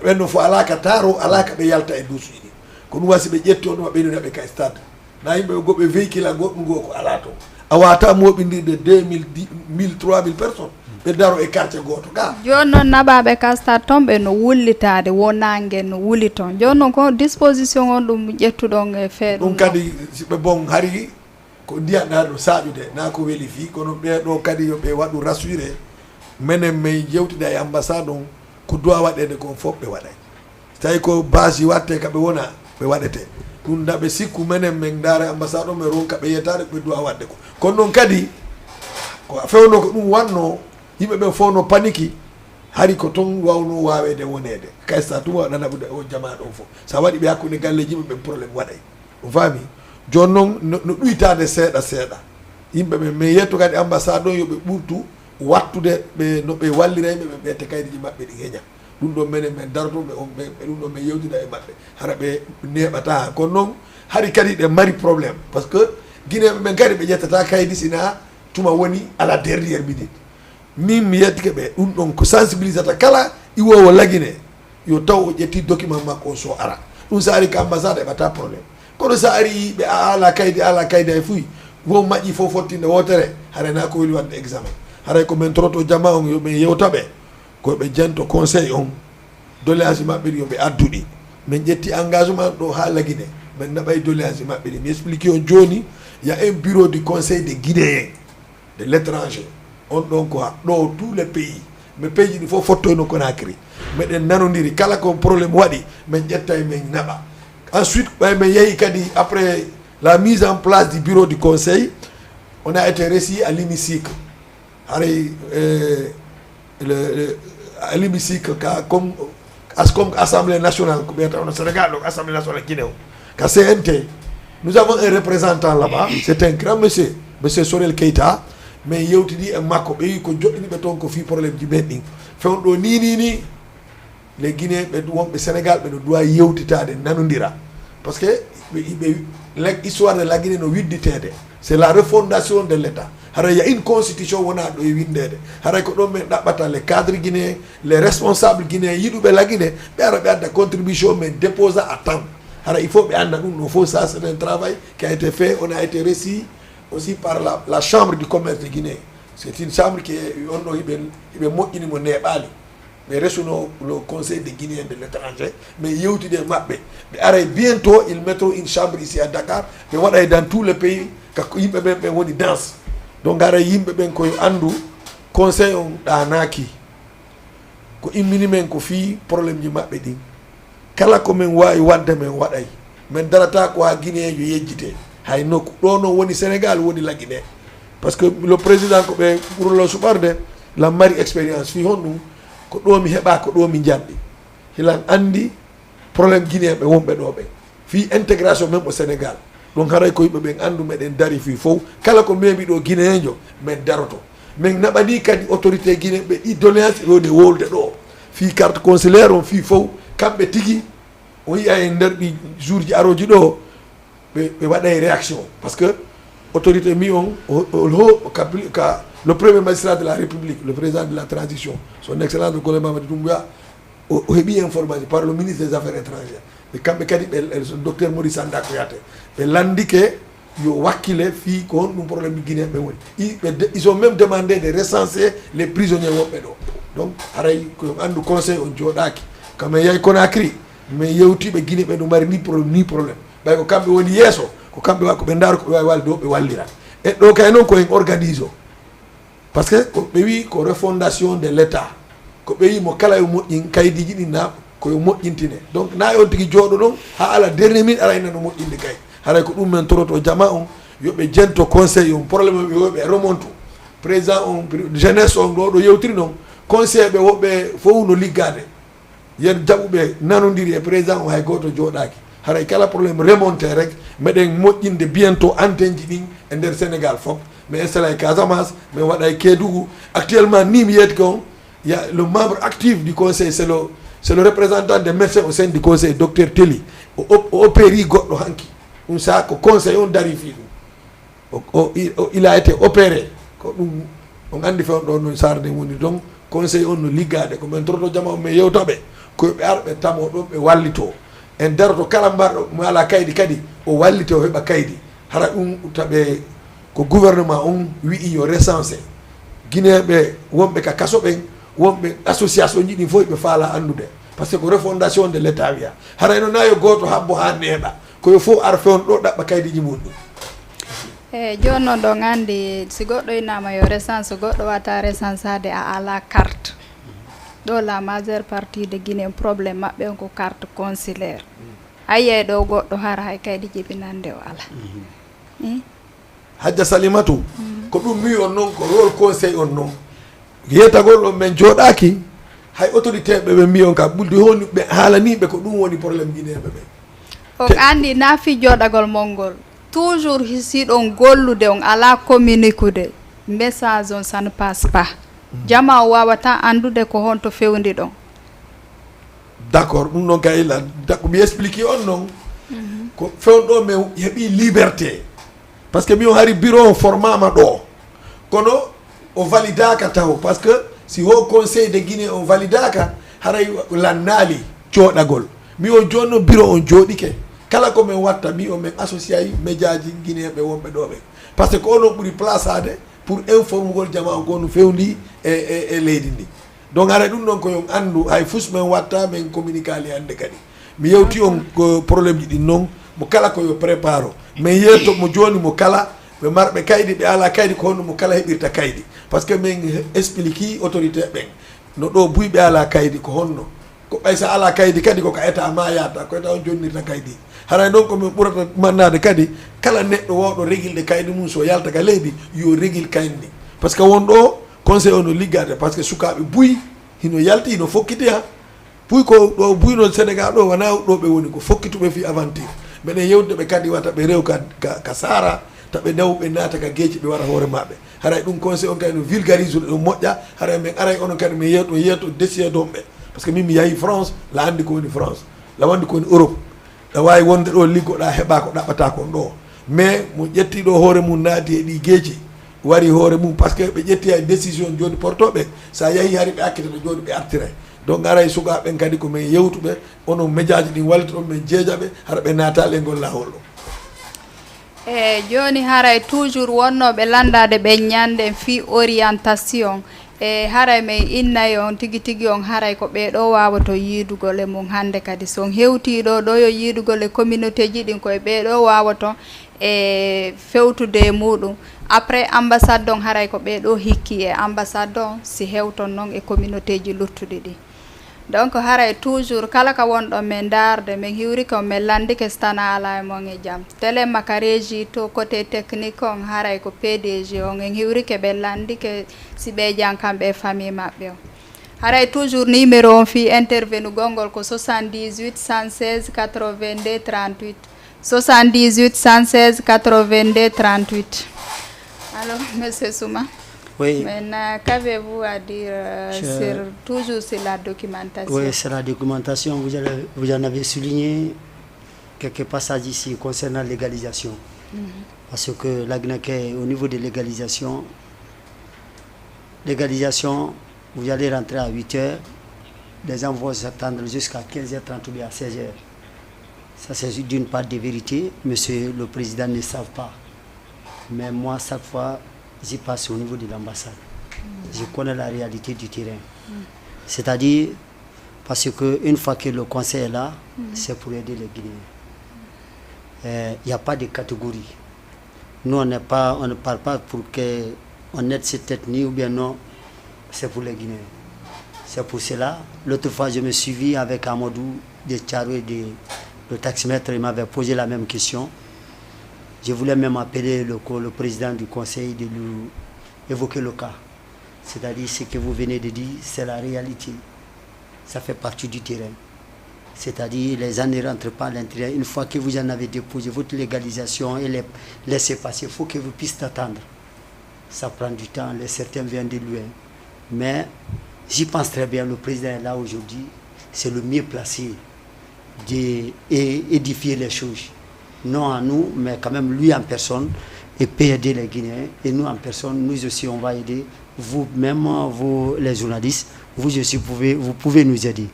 Ɓen no fo ala ka taro ala ka ɓe yalta e dusuji ɗi. Ko ɗum wasi ɓe ƴetti on ɗuma ɓe nuna ɓe ka stade. Na yimɓe ɓe goɓe véhicule a goɗɗum goo ko alaa toon. A wata mooɓindirde deux mille, mille, trois mille personnes ɓe daro e quartier gooto ga. Jooni noon naɓaaɓe ka stade toon ɓe no wullitaade, wo naange no wuli toon. Jooni noon ko disposition on ɗum ƴettuɗon e fee ɗum? Ɗum kadi si ɓe bon hari ko ndiyan ɗa no saaƴude na ko weli fii kono ɓee ɗo kadi yo ɓe waɗu rassuré. Menen men yewtida e ambassade on ko doit waɗeede kon fof ɓe waɗay. So tawi ko base watte ka ɓe wona ɓe waɗete ɗum daɓe sikku menen min ndaara ambassade o min ronka ɓe yettaade ko ɓe duwa waɗde ko. Kono noon kadi ko fewno ko ɗum wanno yimɓe ɓen fof no paniki. Hari ko toon wawno waweede woneede kaysa tuma waɗa naɓude o jama ɗon fof sa waɗi ɓe hakkunde galleji yimɓe ɓen problème waɗay. O faami? Jooni noon no ɗuytaade seeɗa seeɗa yimɓe ɓen min yetto kadi ambassade o yoɓe ɓurtu wattude ɓe no ɓe wallira yimɓe ɓe ɓe te kaydiji maɓɓe ɗi heña. Ɗum ɗo menen min daroto ɓe on ɓe ɗum ɗo min yewtida e maɓɓe hara ɓe neeɓata kono noon hari kadi ɗe mari problème parce que guineeɓe ɓen kadi ɓe ƴettata kaydi sina tuma woni à la dernière minute. Min mi yettike ɓe ɗum ɗon ko sensibilisata kala iwowo lagine yo taw o ƴetti document makko o so ara. Ɗum so ari ka ambassade heɓata problème. Kono so ari ɓe a ala kaydi ala kaydi hay fuy wo maƴƴi fof fottinde wootere haray na ko weli wadde examen. Haray ko min toroto jama on yo ɓe yewta ɓe ko ɓe jento conseil on doléance maɓɓe ɗi yo ɓe adduɗi. Min ƴetti engagement ɗo ha lagine min naɓay doléance maɓɓe ɗi mi explique on joni ya un bureau du conseil de guinéen de l'étranger. On ɗon ko ɗo tous les pays mais peyji ɗi fof fottoyno Conakry. Meɗen nanodiri kala ko problème waɗi min ƴettay min naɓa. Ensuite, ɓay men yehi kadi, après la mise en place du bureau du conseil, on a été reçu à l'hémicycle. Haray, euh, le, le, à l'hémicycle, ka, comme, as, comme Assemblée nationale, ko ɓe tawno Sénégal, donc Assemblée nationale Guinée, ka C N T. Nous avons un représentant là-bas, c'est un grand monsieur, monsieur Sorel Keita, mais yewtidi e makko, ɓe wi ko joɗɗini ɓe toon ko fii problème ji ɓen ɗin. Fewndo ni, ni, ni, les Guinéens ɓe wonɓe Sénégal ɓe no duwa yewtitaade, nanondira. Parce que ɓe, ɓe, la, histoire de la Guinée no widditeede. C'est la refondation de l'État. Haray ya une constitution wona ɗo e winndeede. Haray ko ɗon men ɗaɓɓata les cadres guinéens, les responsables guinéens, yiɗuɓe la Guinée, ɓe ara ɓe adda contribution men déposa à temps. Haray il faut ɓe annda ɗum, non, faut ça, c'est un travail qui a été fait, on a été reçu aussi par la, la chambre du commerce de Guinée. C'est une chambre qui est, on ɗo hiɓe, hiɓe moƴƴini mo neeɓaali. Ɓe resuno le Conseil des Guinéens de l'étranger, mais yewtide e maɓɓe. Ɓe aray bientôt, ils mettront une chambre ici à Dakar, ɓe waɗay dans tous les pays, ka ko yimɓe ɓen ɓen woni danse. Donc haray yimɓe ɓen ko yo anndu, conseil on ɗaanaaki. Ko immini men ko fii problème ji maɓɓe ɗin. Kala ko men waawi waɗde, men waɗay. Men darata ko haa Guinéen yo yejjite. Hay no ko ɗo non woni Sénégal, woni la Guinée. Parce que le président ko ɓe ɓurlo suɓarde, lan mari expérience fii honɗum, ko ɗo mi heɓa, ko ɗo mi njanɗi. Hilan anndi problème Guinéen ɓe wonɓe ɗo ɓe. Fii intégration men o Sénégal. Ɗum haray ko yimɓe ɓen anndu meɗen dari fii fof. Kala ko meemi ɗo Guinéenjo, men daroto. Men naɓani kadi autorité Guinée ɓe ɗi doléance ɗo ne wowlde ɗo. Fii carte consulaire on fii fof, kamɓe tigi, o yiya e nder ɗi jour ji arooji ɗo, ɓe, ɓe waɗay réaction. Parce que autorité mi on, o, o, o, ka, ka, le premier magistrat de la République, le président de la transition, son excellence le colonel Mamadi Doumbouya, o, o heɓi information par le ministre des Affaires étrangères. Ɓe kamɓe kadi, ɓe, ɓe, docteur Maurice Sanda Kouyaté, ɓe lanndike yo wakkile fii ko honɗum problème Guinée ɓe woni. I, ɓe de, ils ont même demandé de recenser les prisonniers wonɓe ɗo. Donc, haray ko yo anndu conseil on jooɗaaki. Quand men yahi Conakry, men yewti ɓe Guinée ɓe no mari ni problème, ni problème. Ɓay ko kamɓe woni yeeso, ko kamɓe wa-, ko ɓe ndaaro ko ɓe waawi wallude o, ɓe wallira. E ɗo kay noon ko en organise o. Parce que ko ɓe wi ko refondation de l'État. Ko ɓe wi mo kala yo moƴƴin kaydiiji ɗin na ko yo moƴƴintine. Donc na on tigi jooɗo ɗon haa ala dernier minute ara ina no moƴƴinde kay. Haray ko ɗum men toroto jama on, yo ɓe jento conseil on, problème on yo ɓe remonte. Président on, jeunesse on ɗo, ɗo yewtiri non, conseil ɓe woɓɓe fof no liggaade. Yen jaɓuɓe nanondiri e président o, hay gooto jooɗaaki. Haray kala problème remonte rek, meɗen moƴƴinde bientôt antenne ji ɗin e nder Sénégal fof. Mi installay Casamance, mi waɗay Kédougou. Actuellement, ni mi yeetike on, il y a le membre actif du conseil, c'est le, c'est le représentant des médecins au sein du conseil, docteur Telly. O, o, o opéri goɗɗo hanki. Ɗum sa ko conseil on dari fii ɗum. O, o, i-, o, il a été opéré. Ko ɗum, on anndi fewn ɗo noon sarde woni. Donc, conseil on no liggaade. Ko men toroto jama on, men yewta ɓe. Ko ɓe ar ɓe tamo ɗon, ɓe wallito. En daroto kala mbarɗo mo ala kaydi kadi, o wallito, o heɓa kaydi. Hara ɗum taɓe ko gouvernement on wi'i yo recensé. Guinéen ɓe wonɓe ka kaso ɓen, wonɓe association ji ɗin fof ɓe faala anndude. Parce que ko refondation de l'État wiya. Hara eno na yo gooto habbo haa neeɓa. Ko yo fof ar fewn ɗo ɗaɓɓa kaydiji mum ɗin. E jooni noon ɗon anndi si goɗɗo innama yo recensé, goɗɗo wata recensade a ala carte. Ɗo la majeure partie de Guinéen problème maɓɓe on ko carte consulaire. A yiyay ɗo goɗɗo hara hay kaydi jibinande o ala. Eh? Hajja Salimatu, ko ɗum mi on noon, ko rôle conseil on noon. Yeetagol on men jooɗaaki, hay autorité ɓe ɓe mbi on ka ɓuldi honi ɓe haalaniiɓe ko ɗum woni problème Guinéen ɓe ɓen. On anndi na fii jooɗagol mon ngol. Toujours hi-, si ɗon gollude on alaa communiquude, message on ça ne passe pas. Jama o waawata anndude ko honto fewndi ɗon. D'accord, ɗum ɗon kay la, da-, ko mi explique on noon. Ko fewn ɗo mi heɓi liberté. Parce que mi on hari bureau on formama ɗo. Kono o validaka taw. Parce que si haut conseil de Guinée on validaka, haray lannaali jooɗagol. Mi on jooni noon bureau on jooɗike. Kala ko men watta, mi on men associé ay médiaji Guinéen ɓe wonɓe ɗo ɓe. Parce que ko onon ɓuri placade pour informugol jama on ko no fewndi e, e, e leydi ndi. Donc haray ɗum ɗon ko yon anndu, hay fus men watta, men communiquaali hannde kadi. Mi yewti on ko problème ji ɗin noon, mo kala ko yo préparo. Men yeeto mo jooni mo kala, ɓe marɓe kaydi, ɓe ala kaydi, ko honno mo kala heɓirta kaydi. Parce que men he-, explique autorité ɓen. No ɗo buy ɓe ala kaydi, ko honno. Ko ɓay so alaa kaydi kadi, ko ka état ma yahata, ko état on jonnirta kaydi. Haray noon ko min ɓurata mannaade kadi, kala neɗɗo wawɗo regilde kaydi mum, so yalta ka leydi, yo regil kaydi ndi. Parce que won ɗo conseil o no liggaade, parce que sukaaɓe buy hino yalti, hino fokkiti ha. Buy ko ɗo buy noon Sénégal ɗo, wona ɗo ɓe woni, ko fokkituɓe fii aventure. Mbeɗen yewtude ɓe kadi wata ɓe rew ka, ka, ka saara, ta ɓe daw ɓe naata ka geeci ɓe wara hoore maɓɓe. Haray ɗum conseil on kadi no vulgarise ɗum moƴƴa, haray min aray onon kadi min yewto, yewto décider ɗon ɓe. Parce que min mi yahi France, la anndi ko woni France, la wandi ko woni Europe. Ɗa waawi wonde ɗo liggoɗa heɓa ko ɗaɓɓata kon ɗo. Mais mo ƴetti ɗo hoore mum naati e ɗi geeci, wari hoore mum, parce que ɓe ƴetti hay décision joni portoɓe, sa yahi hari ɓe accitata joni ɓe artiray. Donc aray sukaaɓe ɓen kadi ko min yewtuɓe, onon médiaji ɗin wallita ɗon, min jeejaɓe, hara ɓe naatali e ngol laawol ɗo. E jooni haray toujours wonnooɓe lanndaade ɓen ñande fii orientation, e haray men innay on tigi tigi on haray ko ɓee ɗoo waawoton yiidugol e mum hannde kadi. So on hewtii ɗoo, ɗoo yo yiidugol e communauté ji ɗin, ko e ɓee ɗoo waawoton e fewtude e muuɗum. Après ambassade on haray ko ɓee ɗoo hikkii e ambassade on, si hewton non e communauté ji luttuɗi ɗin. Donc haray toujours kala ka wonɗon men ndaarde, men hiwrike on, men lanndike si tanaa alaa e mon e jam. Télé ma ka régie to, côté technique on haray ko P D G on, en hiwrike ɓe lanndike si ɓe e jam kamɓe e famille maɓɓe on. Haray toujours numéro on fii intervenugol ngol ko soixante-dix-huit cent seize quatre-vingt-deux trente-huit. Soixante-dix-huit cent seize quatre-vingt-deux trente-huit. Alors, monsieur Souma, Oui, maintenant, qu'avez-vous à dire euh, Je- sur, toujours sur la documentation? Oui, c'est la documentation. Vous, avez- vous en avez souligné quelques passages ici concernant l'égalisation. Parce que la Guinée, au niveau de l'égalisation, l'égalisation, vous allez rentrer à huit heures, les gens vont s'attendre jusqu'à quinze heures trente ou bien à seize heures. Ça, c'est d'une part des vérités, monsieur le président ne savent pas. Mais moi, chaque fois, j'y passe au niveau de l'ambassade. Je connais la réalité du terrain. C'est-à-dire, parce qu'une fois que le conseil est là, c'est pour aider les Guinéens. Euh, Il n'y a pas de catégorie. Nous, on n'est pas, on ne parle pas pour que on aide cette ethnie ou bien non, c'est pour les Guinéens. C'est pour cela, l'autre fois, je me suis vu avec Amadou de Tcharo et de, le taximètre, il m'avait posé la même question. Je voulais même appeler le, co- le président du conseil de lui évoquer le cas. C'est-à-dire ce que vous venez de dire, c'est la réalité. Ça fait partie du terrain. C'est-à-dire les gens ne rentrent pas à l'intérieur. Une fois que vous en avez déposé votre légalisation et les laissez passer, il faut que vous puissiez attendre. Ça prend du temps, les, certains viennent de loin. Mais j'y pense très bien, le président est là aujourd'hui, c'est le mieux placé d'édifier les choses. Non à nous, mais quand même lui en personne, il peut aider les Guinéens. Et nous en personne, nous aussi, on va aider vous-même, vous les journalistes, vous aussi, pouvez, vous pouvez nous aider.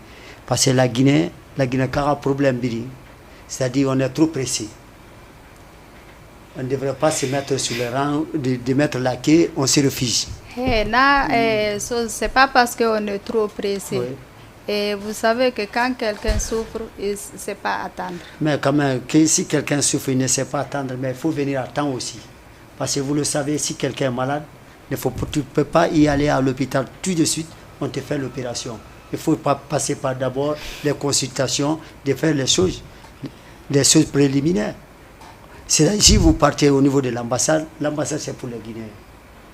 Parce que la Guinée, la Guinée, quand un problème, c'est-à-dire on est trop pressé. On ne devrait pas se mettre sur le rang de, de mettre la queue, on se refuse. Hey, na, eh, so, c'est pas parce qu'on est trop pressé. Oui. Et vous savez que quand quelqu'un souffre, c'est pas attendre. Mais quand même, que si quelqu'un souffre, il ne sait pas attendre, mais il faut venir à temps aussi. Parce que vous le savez, si quelqu'un est malade, il ne faut, tu ne peux pas y aller à l'hôpital tout de suite, on te fait l'opération. Il faut pas passer par d'abord les consultations, de faire les choses, les choses préliminaires. C'est si vous partez au niveau de l'ambassade, l'ambassade c'est pour les Guinéens,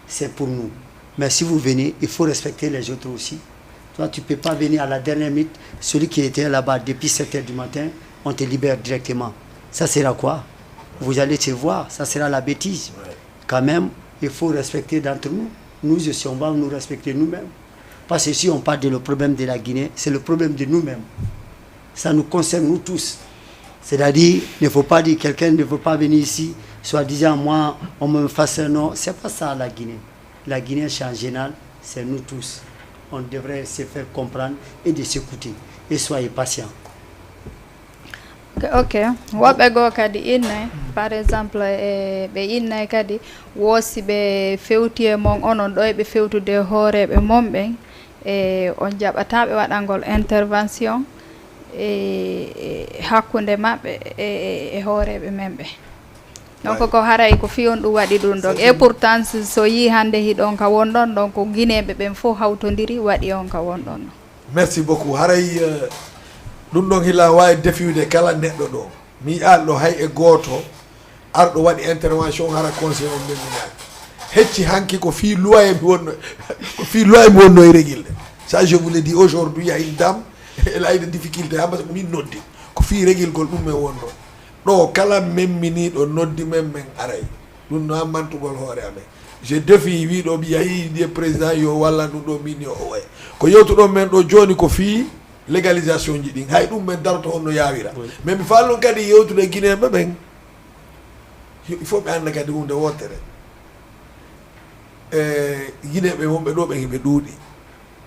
c'est pour nous. Mais si vous venez, il faut respecter les autres aussi. Toi, tu ne peux pas venir à la dernière minute, celui qui était là-bas depuis sept heures du matin, on te libère directement. Ça sera quoi? Vous allez te voir, ça sera la bêtise. Quand même, il faut respecter d'entre nous. Nous aussi, on va nous respecter nous-mêmes. Parce que si on parle de le problème de la Guinée, c'est le problème de nous-mêmes. Ça nous concerne nous tous. C'est-à-dire, il ne faut pas dire quelqu'un ne veut pas venir ici, soi-disant moi, on me fasse un nom. C'est pas ça la Guinée. La Guinée, c'est en général, c'est nous tous. On devrait se faire comprendre et de s'écouter. Et soyez patients. Ok, woɓɓe goo kadi innay, par exemple, e ɓe innay kadi, woo si ɓe fewti e mon, onon ɗo e ɓe fewtude e hooreeɓe mon ɓen, e on jaɓataa ɓe waɗangol intervention e hakkunde maɓɓe e hooreeɓe men ɓe. Donc ko haray ko fii on ɗum waɗi ɗum ɗon. Et pourtant so yii hannde hiɗon ka wonɗon ɗon, ko gineeɓe ɓen fof hawtondiri waɗi on ka wonɗon ɗon. Merci beaucoup. Haray, eh, ɗum ɗon hila waawi defiwde kala neɗɗo ɗo. Mi yi'aali ɗo hay e gooto arɗo waɗi intervention hara conseil on memminaaki. Hecci hanki ko fii loi mi wonno, ko fii loi mi wonno e régile. Ça, je vous le dis aujourd'hui, il y a une dame, elle a eu des difficultés, hamba ko min noddi. Ko fii régilgol ɗum men wonno. Ɗo kala memminiiɗo noddi men, men aray. Ɗum no am mantugol hoore amen. Je défie wiiɗo mi yahi ndiye président yo wallan ɗum ɗo min yo o waye. Ko yewtuɗon men ɗo jooni ko fii légalisation ji ɗin. Hay ɗum men daroto on no yaawira. Oui. Mais mi faalon kadi yewtude Guinéen ɓe ɓen. Il faut ɓe annda kadi hunde wootere. E Guinéen ɓe wonɓe ɗo ɓen hiɓe ɗuuɗi.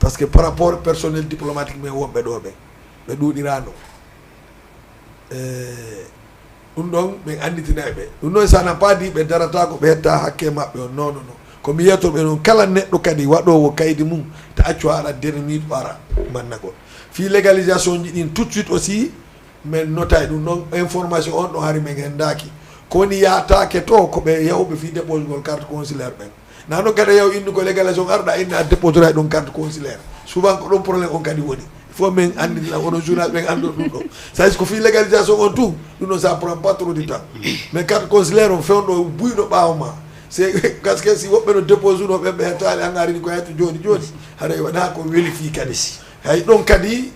Parce que par rapport personnel diplomatique men wonɓe ɗo ɓen, ɓe ɗuuɗirano. E ɗum ɗon ɓen anditinay ɓe. Ɗum ɗon ça n'a pas dit ɓe darata ko ɓe hetta hakke maɓɓe on. Non, non, non. Ko mi yiyatoo ɓe noon, kala neɗɗo kadi waɗoowo kaydi mum, ta accu haɗa dernier ara mannagol. Fii légalisation ji ɗin tout de suite aussi, men notay ɗum ɗon, information on ɗon hari men hendaaki. Ko woni yaataake to, ko ɓe yawɓe fii déposegol carte consulaire ɓen. Na noon kadi yaw indu ko légalisation arɗa inna a déposera ɗum carte consulaire. Souvent ko ɗon problème on kadi woni. Il faut men anndina onon journal ɓen anndo ɗum ɗo. Ça, ko fii légalisation on tout, ɗum ɗon ça prend pas trop de temps. Mais carte consulaire on fewndo buyɗo ɓaawo ma. C'est parce que si woɓɓe no dépose uno ɓen ɓe hettaali an arini ko hetto jooni jooni. Haray waɗa ko weli fii kadi. Hay ɗon kadi,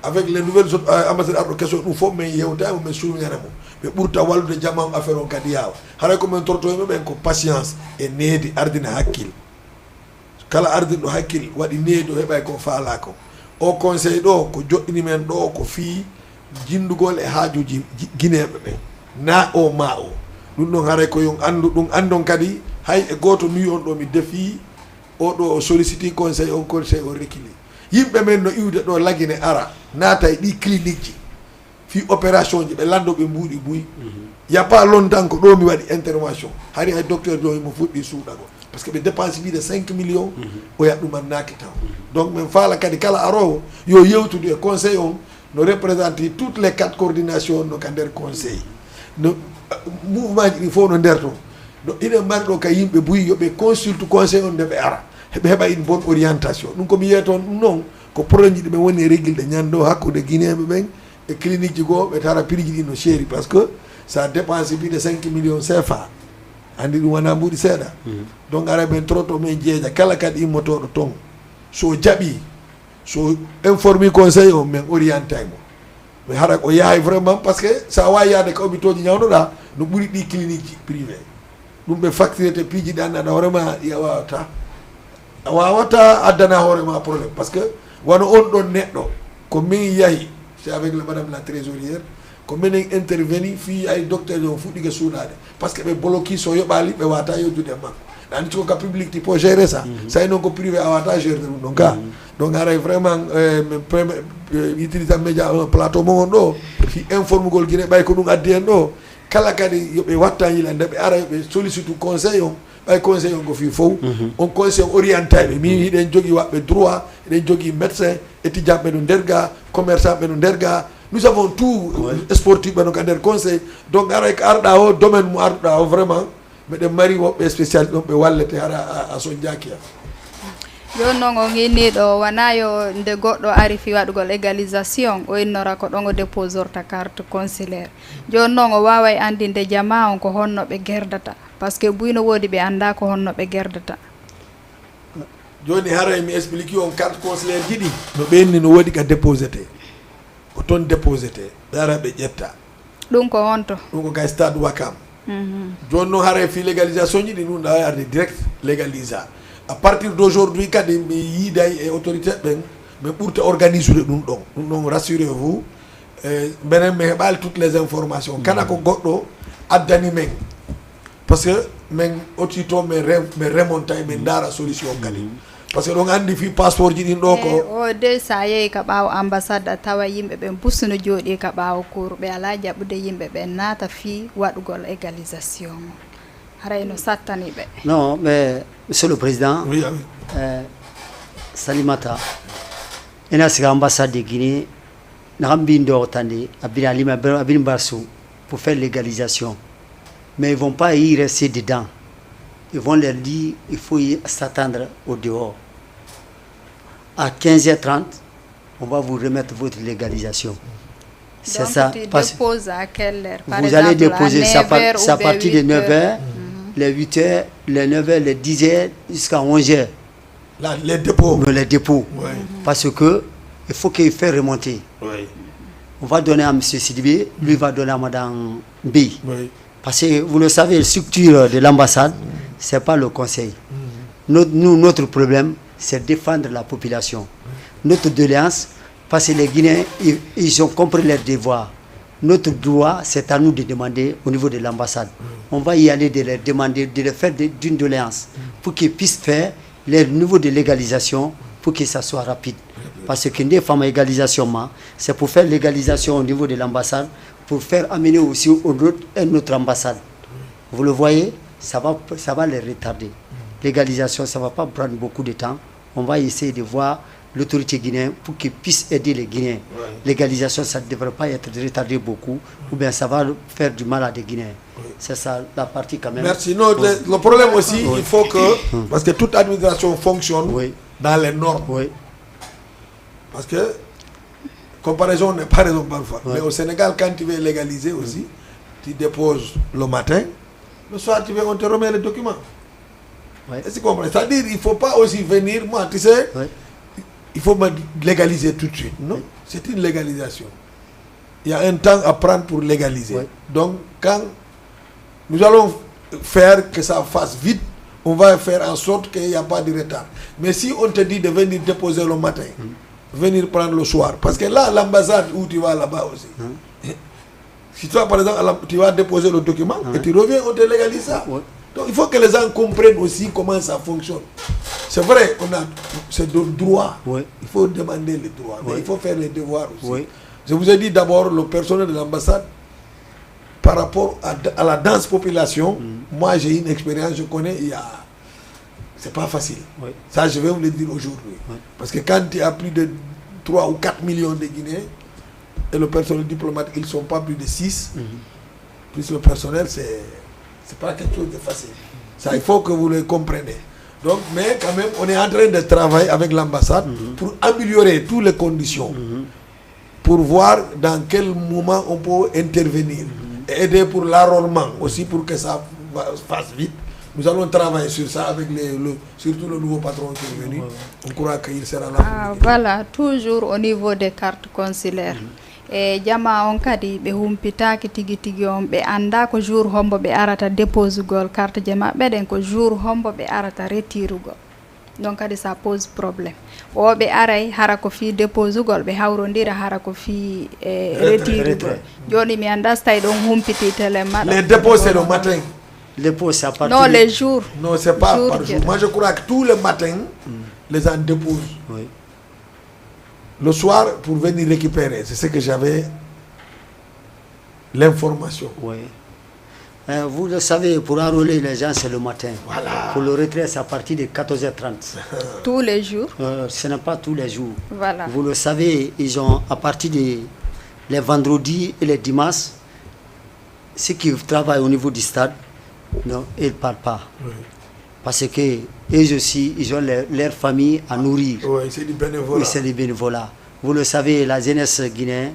avec les nouvelles auto-, euh, ambassadeur arɗo keso ɗum fof men yewta mo, men suuñana mo. Ɓe ɓurta wallude jama on affaire on kadi yaawa. Haray ko men tortoyɓe ɓen ko patience e needi ardina hakkil. Kala ardinɗo hakkil waɗi needi o heɓay ko faalaa ko. O conseil ɗo ko joɗɗini men ɗo ko fii jindugol e haajuuji ji-, Guinéen ɓe ɓen. Na o ma o. Ɗum ɗon haray ko yon anndu ɗum anndon kadi hay e gooto nuyi on ɗo mi defii o ɗo o solliciti conseil on conseil o rekili. Yimɓe men no iwde ɗo Lagine ara naata e ɗi clinique ji. Fii opération ji ɓe lanndo ɓe mbuuɗi buy. Il y a pas longtemps ko ɗo mi waɗi intervention. Hari hay docteur ɗo himo fuɗɗi suuɗagol. Parce que ɓe dépense ɓiɗe cinq millions, o yaɗ ɗum annaaki taw. Donc men faala kadi kala aroowo yo yewtude e conseil on no représente toutes les quatre coordinations no ka nder conseil. No, euh, mouvement ji ɗi fof no nder ton. No ina mari ɗo ka yimɓe buy yo ɓe consulte conseil on nde ɓe ara. Heɓe heɓa une bonne orientation. Ɗum ko mi yiyata on ɗum noon ko problème ji ɗi ɓe woni e régilde ñande o hakkunde Guinéen ɓe ɓen e clinique ji goo ɓe tara prix ji ɗi no seeri parce que ça dépense plus de cinq millions C F A. Anndi ɗum wona mbuuɗi seeɗa. Donc ara ɓen trotto men jeeja kala kadi immotooɗo ton. So o jaɓi, so informi conseil o men orientay mo. Mais hara ko yahay vraiment parce que sa wawi yaade ka hôpitaux ji ñawdoɗa no ɓuri ɗi clinique ji privé. Ɗum ɓe facturete piiji ɗi annduɗa hoore ma ɗi a wawata, a wawata addana hoore ma problème parce que wano on ɗon neɗɗo ko min yahi, c'est avec le madame la trésorière, ko minen interveni fii ay docteur o fuɗɗike suuɗade parce que ɓe bloki so yoɓali ɓe wata yewtude e makko. Ɗani ko ka public ti po gérer ça. Sa noon ko privé a wata gérer ɗum ɗon ka. Donc haray vraiment, eh, min prem- eh, utiliser média, eh, plateau mo on ɗo fii informugol Guinée ɓay ko ɗum addi en ɗo. Kala kadi yo ɓe wattan yila nde ɓe ara yo ɓe sollicite conseil on. Ɓay conseil on ko fii fof on conseil on orientay ɓe min hiɗen jogii waɓɓe droit, eɗen jogii médecin, étudiant ɓe no nder ga, commerçant ɓe no nder ga. Nous avons tout. Sportif ɓe no ka nder conseil. Donc aray ko arɗa o domaine mo arɗa o vraiment meɗen mari woɓɓe spécialiste ɗon ɓe wallete hara a, a sonjaaki am. Jooni noon on inniiɗo wonaa yo nde goɗɗo ari fii waɗugol égalisation o innora ko ɗon o déposorta carte consulaire. Jooni noon o waaway anndinde jamaa on ko honno ɓe gerdata parce que buy no woodi ɓe anndaa ko honno ɓe gerdata. Jooni haray mi explique on carte consulaire ji ɗi no ɓenni no woodi ka déposete, ko toon déposete ɓe ara ɓe ƴetta. Ɗum ko honto? Ɗum ko kay stade Wakam. Jooni noon haray fii légalisation ji ɗi ɗum ɗa arde direct légalisa. À partir d'aujourd'hui kadi mi yiiday e autorité ɓen ɓe ɓurta organisude ɗum ɗon. Ɗum ɗon rassurez vous. Eh, minen mi heɓaali toutes les informations kala ko goɗɗo addani men. Parce que min aussi to min re- min remonta e min ndaara solution kadi. Parce que ɗon anndi fii passeport ji ɗin ɗo ko. O de sa yehi ka ɓaawo ambassade a tawa yimɓe ɓen busu no jooɗi ka ɓaawo cour ɓe alaa jaɓude yimɓe ɓen naata fii waɗugol égalisation. Haray no sattani ɓe. Non, mais monsieur le président, Oui, ah oui. euh, Salimata ina sika ambassade de Guinée naxa mbin do tandi abin alima abin barsu pour faire légalisation. Mais ils vont pas y rester dedans. Ils vont leur dire il faut y s'attendre au dehors. À quinze heures trente, On va vous remettre votre légalisation. C'est Donc, ça. Tu Parce- déposes à quelle heure? Par Vous exemple, allez déposer à ça, par- neuf heures c'est à ou bien partir de huit heures. neuf heures, les huit heures, les neuf heures, les dix heures, jusqu'à onze heures. Là, les dépôts. Mais les dépôts. Oui. Parce que il faut qu'il fait remonter. Oui. On va donner à M. Sidibé, lui va donner à Madame B. Oui. Parce que vous le savez, la structure de l'ambassade, ce n'est pas le conseil. Notre, nous, notre problème, c'est défendre la population. Notre doléance, parce que les Guinéens, ils, ils ont compris leur devoir. Notre droit, c'est à nous de demander au niveau de l'ambassade. On va y aller de leur demander, de leur faire de- d'une doléance pour qu'ils puissent faire leur niveau de légalisation pour que ça soit rapide. Parce que des femmes légalisation, ma, c'est pour faire légalisation au niveau de l'ambassade, pour faire amener aussi au- une autre ambassade. Vous le voyez, ça va, ça va les retarder. Légalisation, ça ne va pas prendre beaucoup de temps. On va essayer de voir l'autorité guinéenne pour qu'il puisse aider les Guinéens. Légalisation, ça ne devrait pas être retardé beaucoup, ou bien ça va faire du mal à des Guinéens. C'est ça la partie quand même. Merci. Non, le, le problème aussi, il faut que, parce que toute administration fonctionne Oui. Dans les normes. Oui. Parce que comparaison n'est pas raison parfois. Oui. Mais au Sénégal, quand tu veux légaliser aussi, tu déposes le matin, le soir, tu viens, on te remet les documents. Oui. Est-ce que tu comprends? C'est-à-dire, il ne faut pas aussi venir, moi, tu sais, Oui. il faut me légaliser tout de suite. Non, c'est une légalisation. Il y a un temps à prendre pour légaliser. Oui. Donc, quand nous allons faire que ça fasse vite, on va faire en sorte qu'il n'y a pas de retard. Mais si on te dit de venir déposer le matin, venir prendre le soir, parce que là, l'ambassade où tu vas là-bas aussi, si tu vas par exemple, à la- tu vas déposer le document et tu reviens, on te légalise ça. Oui. Donc il faut que les gens comprennent aussi comment ça fonctionne. C'est vrai, on a, c'est de droit. Oui. Il faut demander les droits, mais Oui. il faut faire les devoirs aussi. Oui. Je vous ai dit d'abord, le personnel de l'ambassade, par rapport à, à la dense population, moi j'ai une expérience, je connais, il y a, c'est pas facile. Oui. Ça, je vais vous le dire aujourd'hui. Oui. Parce que quand il y a plus de trois ou quatre millions de Guinéens, et le personnel diplomatique, ils ne sont pas plus de six, plus le personnel, c'est, c'est pas quelque chose de facile. Ça, il faut que vous le compreniez. Donc, mais quand même, on est en train de travailler avec l'ambassade pour améliorer toutes les conditions, pour voir dans quel moment on peut intervenir et aider pour l'enrôlement aussi, pour que ça va- fasse vite. Nous allons travailler sur ça avec les, le, surtout le nouveau patron qui est venu. On croit qu'il sera là. Ah, voilà, toujours au niveau des cartes consulaires. E jama on kadi ɓe humpitaaki tigi tigi on, ɓe annda ko jour hombo ɓe arata déposugol carte je maɓɓe ɗen, ko jour hombo ɓe arata retirugol. Donc kadi ça pose problème. O ɓe aray hara ko fii déposugol, ɓe hawrondira hara ko fii e Retrait. retirugol. Jooni mi annda so tawi ɗon humpiti télé maɗa. Les dépôts, c'est le matin. Les dépôts, c'est à partir Non, de- les jours. Non, c'est pas Jour par je- jour. Moi, je crois que tous les matins, les gens déposent. Oui. Le soir, pour venir récupérer, c'est ce que j'avais l'information. Oui. Euh, vous le savez, pour enrôler les gens, c'est le matin. Voilà. Pour le retrait, c'est à partir de quatorze heures trente. Tous les jours. Euh, ce n'est pas tous les jours. Voilà. Vous le savez, ils ont, à partir de les vendredis et les dimanches, ceux qui travaillent au niveau du stade, non, ils ne parlent pas. Parce que eux aussi, ils ont leur, leur famille à nourrir. Oui, c'est du bénévolat. Oui, c'est du bénévolat. Vous le savez, la jeunesse guinéenne,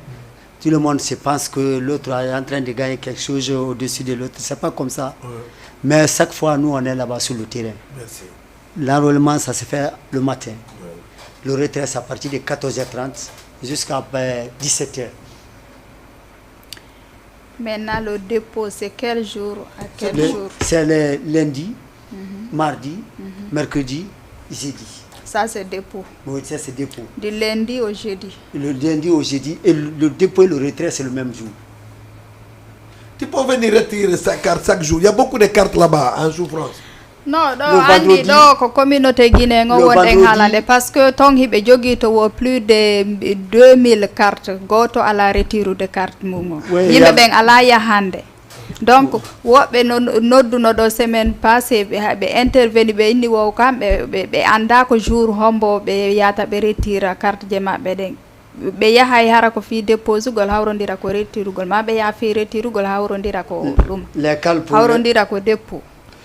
tout le monde se pense que l'autre est en train de gagner quelque chose au-dessus de l'autre. C'est pas comme ça. Ouais. Mais chaque fois, nous, on est là-bas sur le terrain. Merci. L'enrôlement, ça se fait le matin. Ouais. Le retrait, c'est à partir de quatorze heures trente jusqu'à, euh, dix-sept heures. Maintenant, le dépôt, c'est quel jour à quel Le- jour? C'est le lundi, mardi, mercredi, jeudi. Ça, c'est dépôt. Oui, ça, c'est dépôt. Du lundi au jeudi. Le lundi au jeudi. Et le, le dépôt et le retrait, c'est le même jour. Tu peux venir retirer sa carte chaque jour. Il y a beaucoup de cartes là-bas en souffrance. Non, ɗo Le anndi vendredi. Ɗo ko communauté guinéen o Le wonɗen vendredi. Haalande, parce que ton hiɓe jogii to wo plus de deux mille cartes, gooto alaa retirude carte mum o. Oui, Yimɓe ya- ɓen alaa yahande. Donc woɓɓe no nodduno ɗo semaine passée, ɓe ɓe interveni, ɓe inni wo kamɓe ɓe ɓe annda ko jour hombo ɓe yata ɓe retira carte je maɓɓe ɗen. Ɓe yahay hara ko fii déposugol hawrondira ko retirugol, ma ɓe yaha fii retirugol hawrondira ko ɗum. Les calls pour Hawrondira ko dépôt.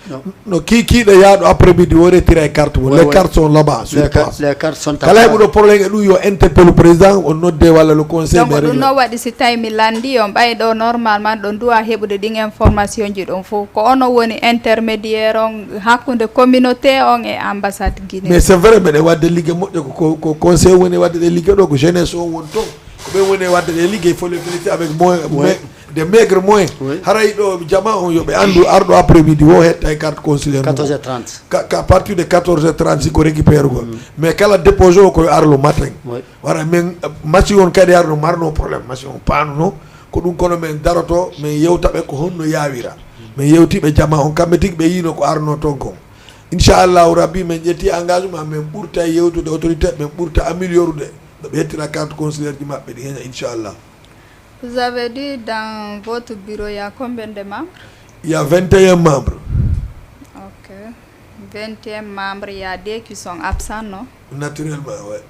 Non. No, kii kiiɗo yaaɗo après midi o retira e carte mum. Ouais, les ouais. Cartes sont là-bas sur place. Les cartes sont à place. Kala heɓuɗo problème e ɗum yo interpelle président, o nodde walla le conseil. Donc ɗum noon waɗi, si tawi mi lanndi on ɓay ɗo normalement ɗon duwa heɓude ɗin information ji ɗon fof, ko ono woni intermédiaire on hakkunde communauté on e ambassade Guinée. Mais c'est vrai, meɗen wadde ligge moƴƴe, ko, ko, ko conseil woni wadde ɗe ligge ɗo, ko jeunesse on woni toon. Ko ɓen woni e wadde ɗe ligge, il faut les féliciter avec moins, mais des maigres moyens. Oui. Haray ɗo jama on yo ɓe anndu, arɗo après midi o hetta e carte consulaire mum. Quatorze heures trente. Ka, ka à partir de quatorze heures trente si ko récupère ko. Mm. Mais kala déposé o koye arlo matin. Oui. Wara men, euh, machine on kadi arno marno problème, machine on panuno. Ko ɗum kono men daroto, men yewta ɓe ko honno yawira. Men yewti ɓe jama on, kamɓe tigi ɓe yiino ko arno toon kon. Inchallahu Rabbi, men ƴetti engagement, men ɓurta yewtude autorité, men ɓurta améliorude no ɓe hettira carte consulaire ji maɓɓe ɗi heña, inchallah. Vous avez dit dans votre bureau, il y a combien de membres? Il y a vingt et un membres. Ok. Vingt et un membres, il y a deux qui sont absents, non? Naturellement, ouais.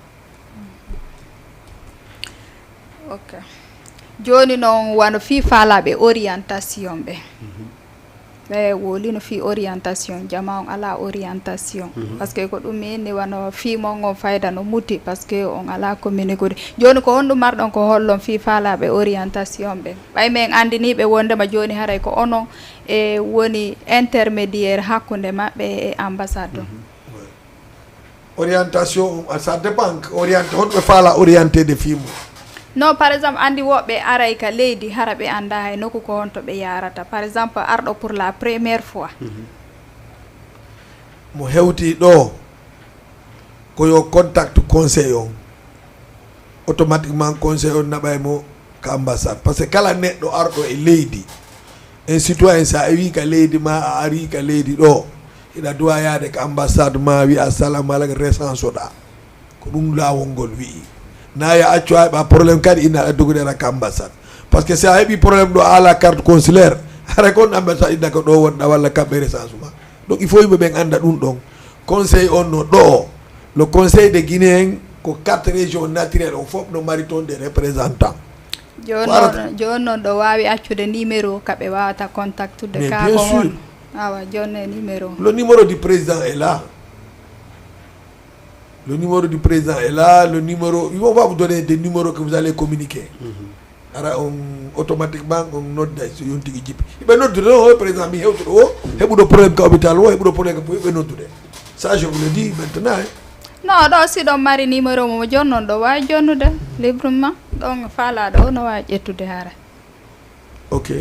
Ok. Jooni noon, wano fii faalaaɓe orientation ɓe. Mhm. Ɓe woli no fii orientation, jama on alaa orientation. Mhm. Parce que ko ɗum inni wano fii mon on fayda no muti, parce que on alaa communiqué. Jooni ko honɗum marɗon ko hollon fii faalaaɓe orientation ɓe? Ɓay men anndinii ɓe wondema jooni haray ko onon e woni intermédiaire hakkunde maɓɓe e ambassade on. Mhm. Ouais. Orientation, ça dépend. Orienté, honto ɓe faala orienté de fii mum? Non, par exemple, anndi woɓɓe aray ka leydi, hara ɓe annda hay nokku ko honto ɓe yaarata. Par exemple, arɗo pour la première fois. Mhm. Mo hewti ɗo, ko yo contact conseil on. Automatiquement, conseil on naɓay mo ka ambassade. Parce que kala neɗɗo arɗo e leydi, un citoyen, sa ewi ka leydi ma, a ari ka leydi ɗo, hiɗa duwa yaade ka ambassade ma, wi'a salamu aleykum, recense oɗa. Ko ɗum laawol ngol wi'i. Na ya accu hay ɓa problème kadi ina aɗa dogoɗira ka ambassade. Parce que si a heɓi problème ɗo a ala carte consulaire, hara kon ambassade inna ko ɗo wonɗa walla kamɓe recense ma. Donc il faut yimɓe ɓen annda ɗum ɗon. Conseil on no ɗo, le conseil de Guinéen, ko quatre régions naturelles, on fof no mari toon des représentants. Jooni Ko arata- noon, jooni noon ɗo waawi accude numéro ka ɓe waawata contactude Mais ka bien ko sûr. Hon. Awa, jooni e numéro. Le numéro du président est là. Le numéro du président est là, le numéro, il va vous donner des numéros que vous allez communiquer. Mhm. Ara on automatiquement on nodda so yontigi jippi. Ɓe noddude ɗo, par exemple, mi hewtuɗo o, heɓuɗo problème ka hôpital o, heɓuɗo problème ka ɓe noddude. Ça, je vous le dis maintenant, hein. Non, ɗo si ɗon mari numéro mo jonnon ɗo waawi jonnude librement. Ɗon faalaɗo o no waawi ƴettude hara. Ok.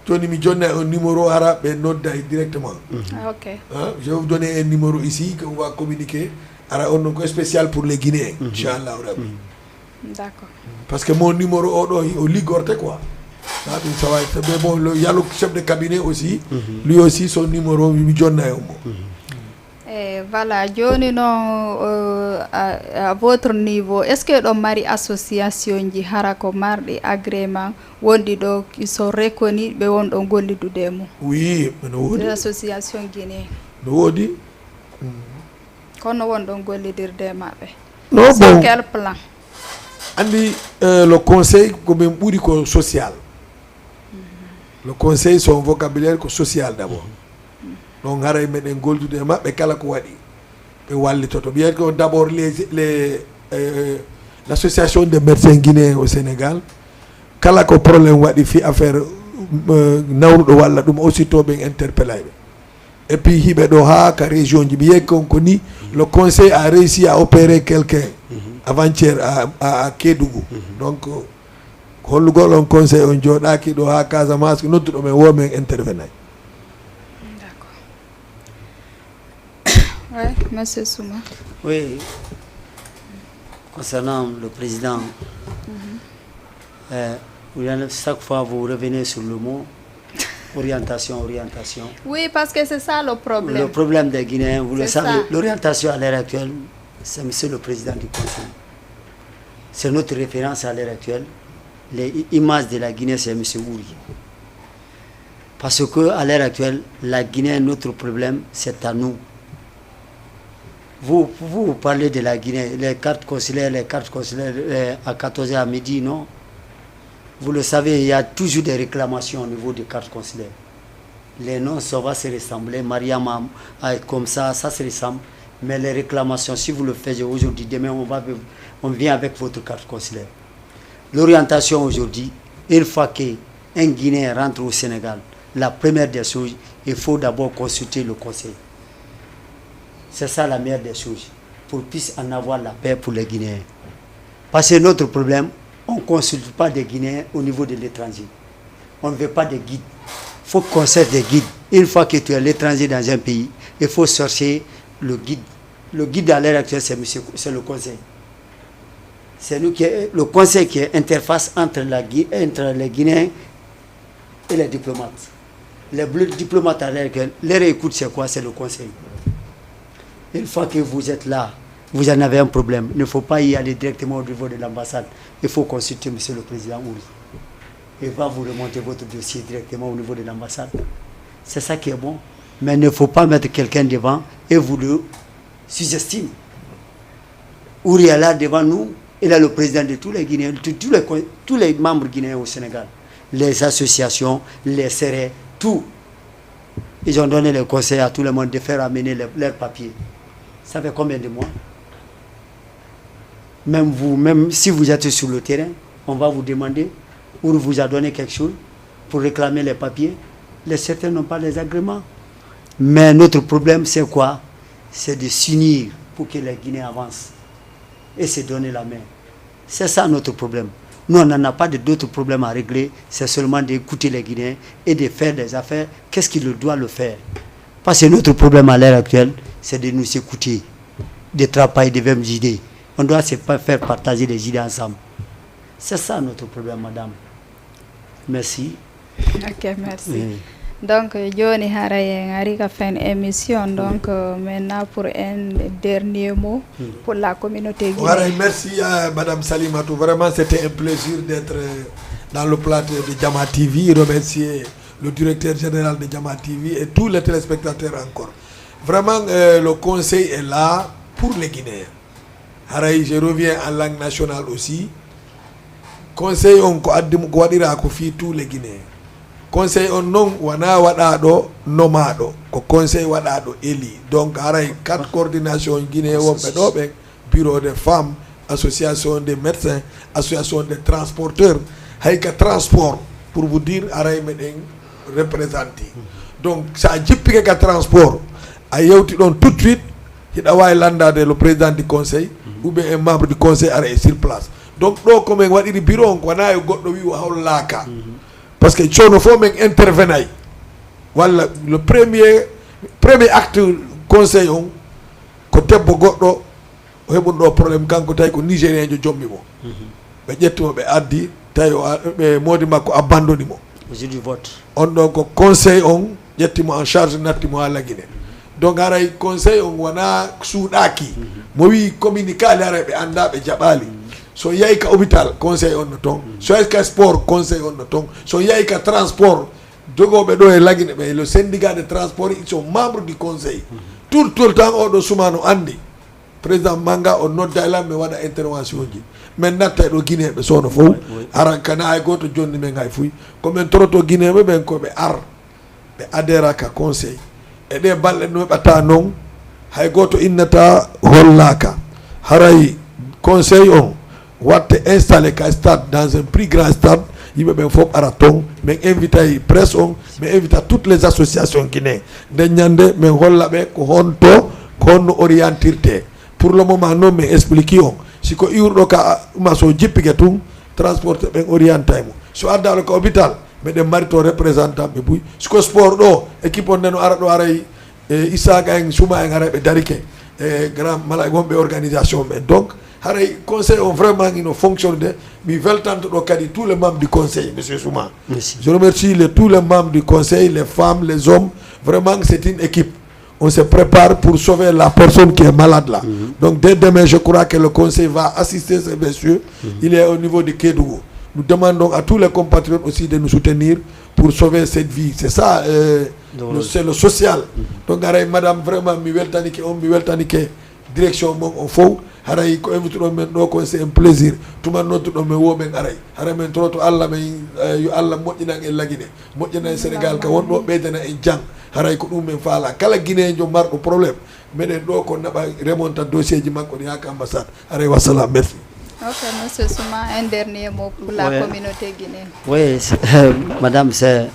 Jooni mi jonna on numéro hara ɓe nodda directement. Mhm. Ah, ok. Hein, je vais vous donner un numéro ici que on va communiquer. Ara on non ko spécial pour les Guinéens, mhm, inchallah rabbi. Mhm. D'accord. Parce que mon numéro o ɗo, o liggorte quoi. Ah, ɗum ça va être, mais bon, le, il y a le chef de cabinet aussi. Mhm. Lui aussi, son numéro, mi jonna e mo. Mhm. Eh, voilà, jooni noon, euh, à, à votre niveau, est-ce que ɗon mari association ji hara ko marɗi agrément wonɗi ɗo qui sont reconnus ɓe wonɗon gollidude e mum? Oui, ɓe no woodi. Des associations guinéennes. No woodi. Mm. Kono wonɗon gollidirde e maɓɓe? Non, sur bon. Quel plan? Anndi, euh, le conseil ko min ɓuri ko social. Le conseil, son vocabulaire ko social d'abord. Donc haray meɗen goldude e maɓɓe kala ko waɗi ɓe wallitoto. Ɓiyata ko d'abord les, les, euh, l'association des médecins guinéens au Sénégal, kala ko problème waɗi fi affaire, euh, nawruɗo walla ɗum, aussitôt ɓen interpellay ɓe. Et puis hiɓe ɗo haa ka région ji, ɓe yehi kon ko ni, le conseil a réussi à opérer quelqu'un, mhm, avant-hier à, à, à Kédougou. Mhm. Donc, ko hollugol on conseil, on jooɗaaki ɗo haa Casamance, ko nodduɗo men, wo men intervenay. D'accord. Ouais, monsieur Souma. Oui. Concernant le président, mhm, euh, vous, chaque fois vous revenez sur le mot orientation, orientation. Oui, parce que c'est ça le problème. Le problème des Guinéens, vous le savez, c'est ça. L'orientation à l'heure actuelle, c'est monsieur le président du conseil. C'est notre référence à l'heure actuelle. Les i-, images de la Guinée, c'est monsieur Ouri. Parce que à l'heure actuelle, la Guinée, notre problème, c'est à nous. Vous, vous parlez de la Guinée, les cartes consulaires, les cartes consulaires, euh, à quatorze heures à midi, non ? Vous le savez, il y a toujours des réclamations au niveau des cartes consulaires. Les noms, ça va se ressembler. Mariama, ah, comme ça, ça se ressemble. Mais les réclamations, si vous le faites aujourd'hui, demain, on va, on vient avec votre carte consulaire. L'orientation aujourd'hui, une fois qu'un Guinéen rentre au Sénégal, la première des choses, il faut d'abord consulter le conseil. C'est ça la meilleure des choses, pour puisse en avoir la paix pour les Guinéens. Parce que notre problème, on ne consulte pas des Guinéens au niveau de l'étranger. On ne veut pas de guide. Il faut qu'on cherche des guides. Une fois que tu es à l'étranger dans un pays, il faut chercher le guide. Le guide à l'heure actuelle, c'est monsieur, c'est le conseil. C'est nous qui est, le conseil qui est interface entre, la, Gui- entre les Guinéens et les diplomates. Les bleus diplomates à l'heure actuelle, leur écoute, c'est quoi? C'est le conseil. Une fois que vous êtes là, vous en avez un problème. Il ne faut pas y aller directement au niveau de l'ambassade. Il faut consulter monsieur le président Ouri. Il va vous remonter votre dossier directement au niveau de l'ambassade. C'est ça qui est bon. Mais il ne faut pas mettre quelqu'un devant et vous le sous-estimer. Ouri est là devant nous, il est le président de tous les Guinéens, de tous les, co- tous les membres guinéens au Sénégal. Les associations, les serrés, tout. Ils ont donné le conseil à tout le monde de faire amener le- leurs papiers. Ça fait combien de mois? Même vous, même si vous êtes sur le terrain, on va vous demander, ou vous a donné quelque chose pour réclamer les papiers. Les certains n'ont pas les agréments. Mais notre problème, c'est quoi? C'est de s'unir pour que les Guinéens avancent et se donner la main. C'est ça notre problème. Nous, on n'en a pas de- d'autres problèmes à régler. C'est seulement d'écouter les Guinéens et de faire des affaires. Qu'est-ce qu'il doit le faire? Parce que notre problème à l'heure actuelle, c'est de nous écouter, de travailler, de même idées. On doit se pa- faire partager les idées ensemble. C'est ça notre problème, madame. Merci. Ok, merci. Donc, joni haray en ari ka fin émission. Donc, euh, maintenant pour un dernier mot pour la communauté Voilà, guinéenne. Merci à Madame Salimatou. Vraiment, c'était un plaisir d'être euh, dans le plateau de Jama T V. Remercier le directeur général de Jama T V et tous les téléspectateurs encore. Vraiment, euh, le conseil est là pour les Guinéens. Haray, je reviens en langue nationale aussi. Conseil on ko addi ko waɗira ko fii tous les Guinéens. Conseil on noon wona waɗaɗo nomaɗo, ko conseil waɗaɗo élu. Donc haray quatre coordination Guinée wonɓe ɗo ɓen, bureau des femmes, association des médecins, association des transporteurs, hay ka transport, pour vous dire, haray meɗen représenté. Donc sa jippike ka transport, a yewti ɗon tout de suite, hiɗa wawi landade le président du conseil ou bien un membre du conseil ara e sur place. Donc ɗo komin waɗiri bureau on, ko wona yo goɗɗo wi o hollaka. Parce que coono fof min intervenay. Walla le premier premier acte conseil on, ko debbo goɗɗo o heɓunɗo problème, kanko tawi ko nigérienjo jommi mo. Ɓe ƴetti mo, ɓe addi, tawi o a- ɓe moodi makko abandoni mo. Au jour du vote. On ɗon ko conseil on ƴetti mo en charge, natti mo ha Lagine. Donc haray conseil on wona suuɗaki. Mo wi communiqué ali, haray ɓe anda, ɓe jaɓali. So yahi ka hôpital, conseil on no ton. So yahi ka sport, conseil on no ton. So yahi ka transport, dogoɓe ɗo e Lagine ɓe, le syndicat de transport, ils sont membres du conseil. Tout tout le temps oɗo suma no andi. Président Manga o nodda e lan, mi waɗa intervention ji. Min natta e ɗo Guinéeɓe soono fof. Aran kana hay gooto jonni min hay fuy. Ko min toroto Guinéeɓe ɓen ko ɓe ar, ɓe adhéré ka conseil. E ɗe balɗe no heɓata noon, hay gooto innata hollaka. Haray conseil on watte installé ka stade, dans un plus grand stade, yimɓe ɓen fof ara ton. Min invitay presse on, min invita toutes les associations guinéen. Nden ñande min holla ɓe ko honto, ko honno orientirte. Pour le moment noon min explique on, si ko iwruɗo ka uma so jippike tun, transporteur ɓen orientay mo. So addaɗo ka hôpital, meɗen mari to représentant ɓe buy. Si ko sport ɗo, équipe on neno ara ɗo, aray e Isaka en, Suma en, aray ɓe darike e grand mala e wonɓe organisation ɓen. Donc haray conseil on vraiment ino fonctionne de. Mi weltanto ɗo kadi tous les membres du conseil, monsieur Suma. Merci. Je remercie les, tous les membres du conseil, les femmes, les hommes. Vraiment c'est une équipe. On se prépare pour sauver la personne qui est malade là. Donc dès demain, je crois que le conseil va assister ces messieurs. Il est au niveau de Kédougou. Nous demandons à tous les compatriotes aussi de nous soutenir pour sauver cette vie. C'est ça, euh, le- c'est le social. Donc aray madame, vraiment mi weltanike on, mi weltanike direction mon on fof. Haray ko invituɗon men ɗo kon, c'est un plaisir. Tuma nodduɗon men, wo men aray. Haray men toroto Allah men, eh, yo Allah moƴƴinan en Lagine, moƴƴinan en Sénégal ka wonɗo, ɓeydana en jang. Haray ko ɗum men faala. Kala Guinéen jo marɗo problème, meɗen ɗo ko naɓa remonta dossier ji makko ɗi haa ka ambassade. Haray wassalam, merci. Ok, monsieur Souma, un dernier mot pour la communauté guinéenne. Oui, c'est- madame, c'est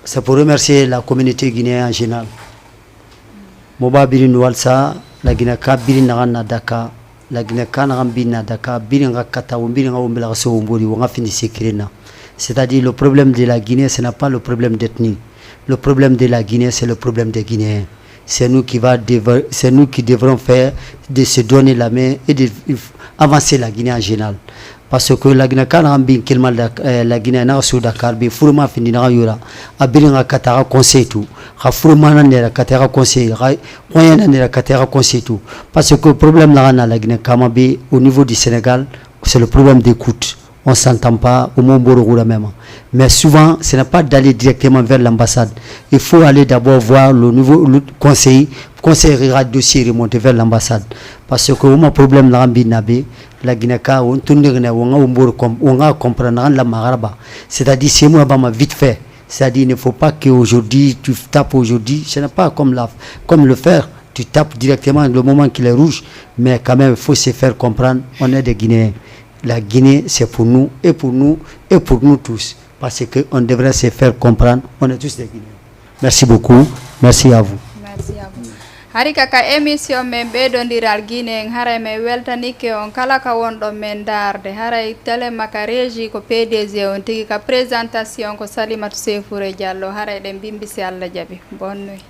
c'est pour remercier la communauté guinéenne en général. Mo ba birin walsa, la Guinée ka birin na na daka, la Guinée ka na birin na daka, birin ga kata wo birin ga wo mbila so wo mbori wo ga fini sekirina. C'est-à-dire le problème de la Guinée, ce n'est pas le problème d'ethnie. Le problème de la Guinée, c'est le problème des Guinéens. C'est nous qui va dev- c'est nous qui devrons faire de se donner la main et de avancer la Guinée en général. Parce que la Guinée ka na bin kilmal da eh, la Guinée na su Dakar bi furma findi na yura. A birin ga kata ga conseil tu. Ga furma na ne kata ga conseil. Ga konya na ne kata ga conseil tu. Parce que problème la na la Guinée kama bi au niveau du Sénégal, c'est le problème d'écoute. On s'entend pas, au moins on boit le même. Mais souvent, ce n'est pas d'aller directement vers l'ambassade. Il faut aller d'abord voir le nouveau le conseil. Conseil regarde dossier remonté vers l'ambassade. Parce que au moins problème la ambi nabe, la Guinée ka on tourne ne on a on boit com- on a comprendre la magaraba. C'est-à-dire c'est moi ma vite fait. C'est-à-dire il ne faut pas qu'aujourd'hui tu tapes aujourd'hui, ce n'est pas comme la comme le fer, tu tapes directement le moment qu'il est rouge, mais quand même il faut se faire comprendre, on est des Guinéens. La Guinée, c'est pour nous, et pour nous, et pour nous tous. Parce qu'on devrait se faire comprendre, on est tous des Guinéens. Merci beaucoup, merci à vous. Merci à vous. Hari ka ka émission men ɓeydondiral Guinée en, haray men weltanike on kala ka wonɗon men ndaarde. Haray télé maka régie ko P D G on tigi, ka présentation ko Salimata Sefure Diallo. Haray ɗen bimbi si Allah jaɓi. Bonne nuit.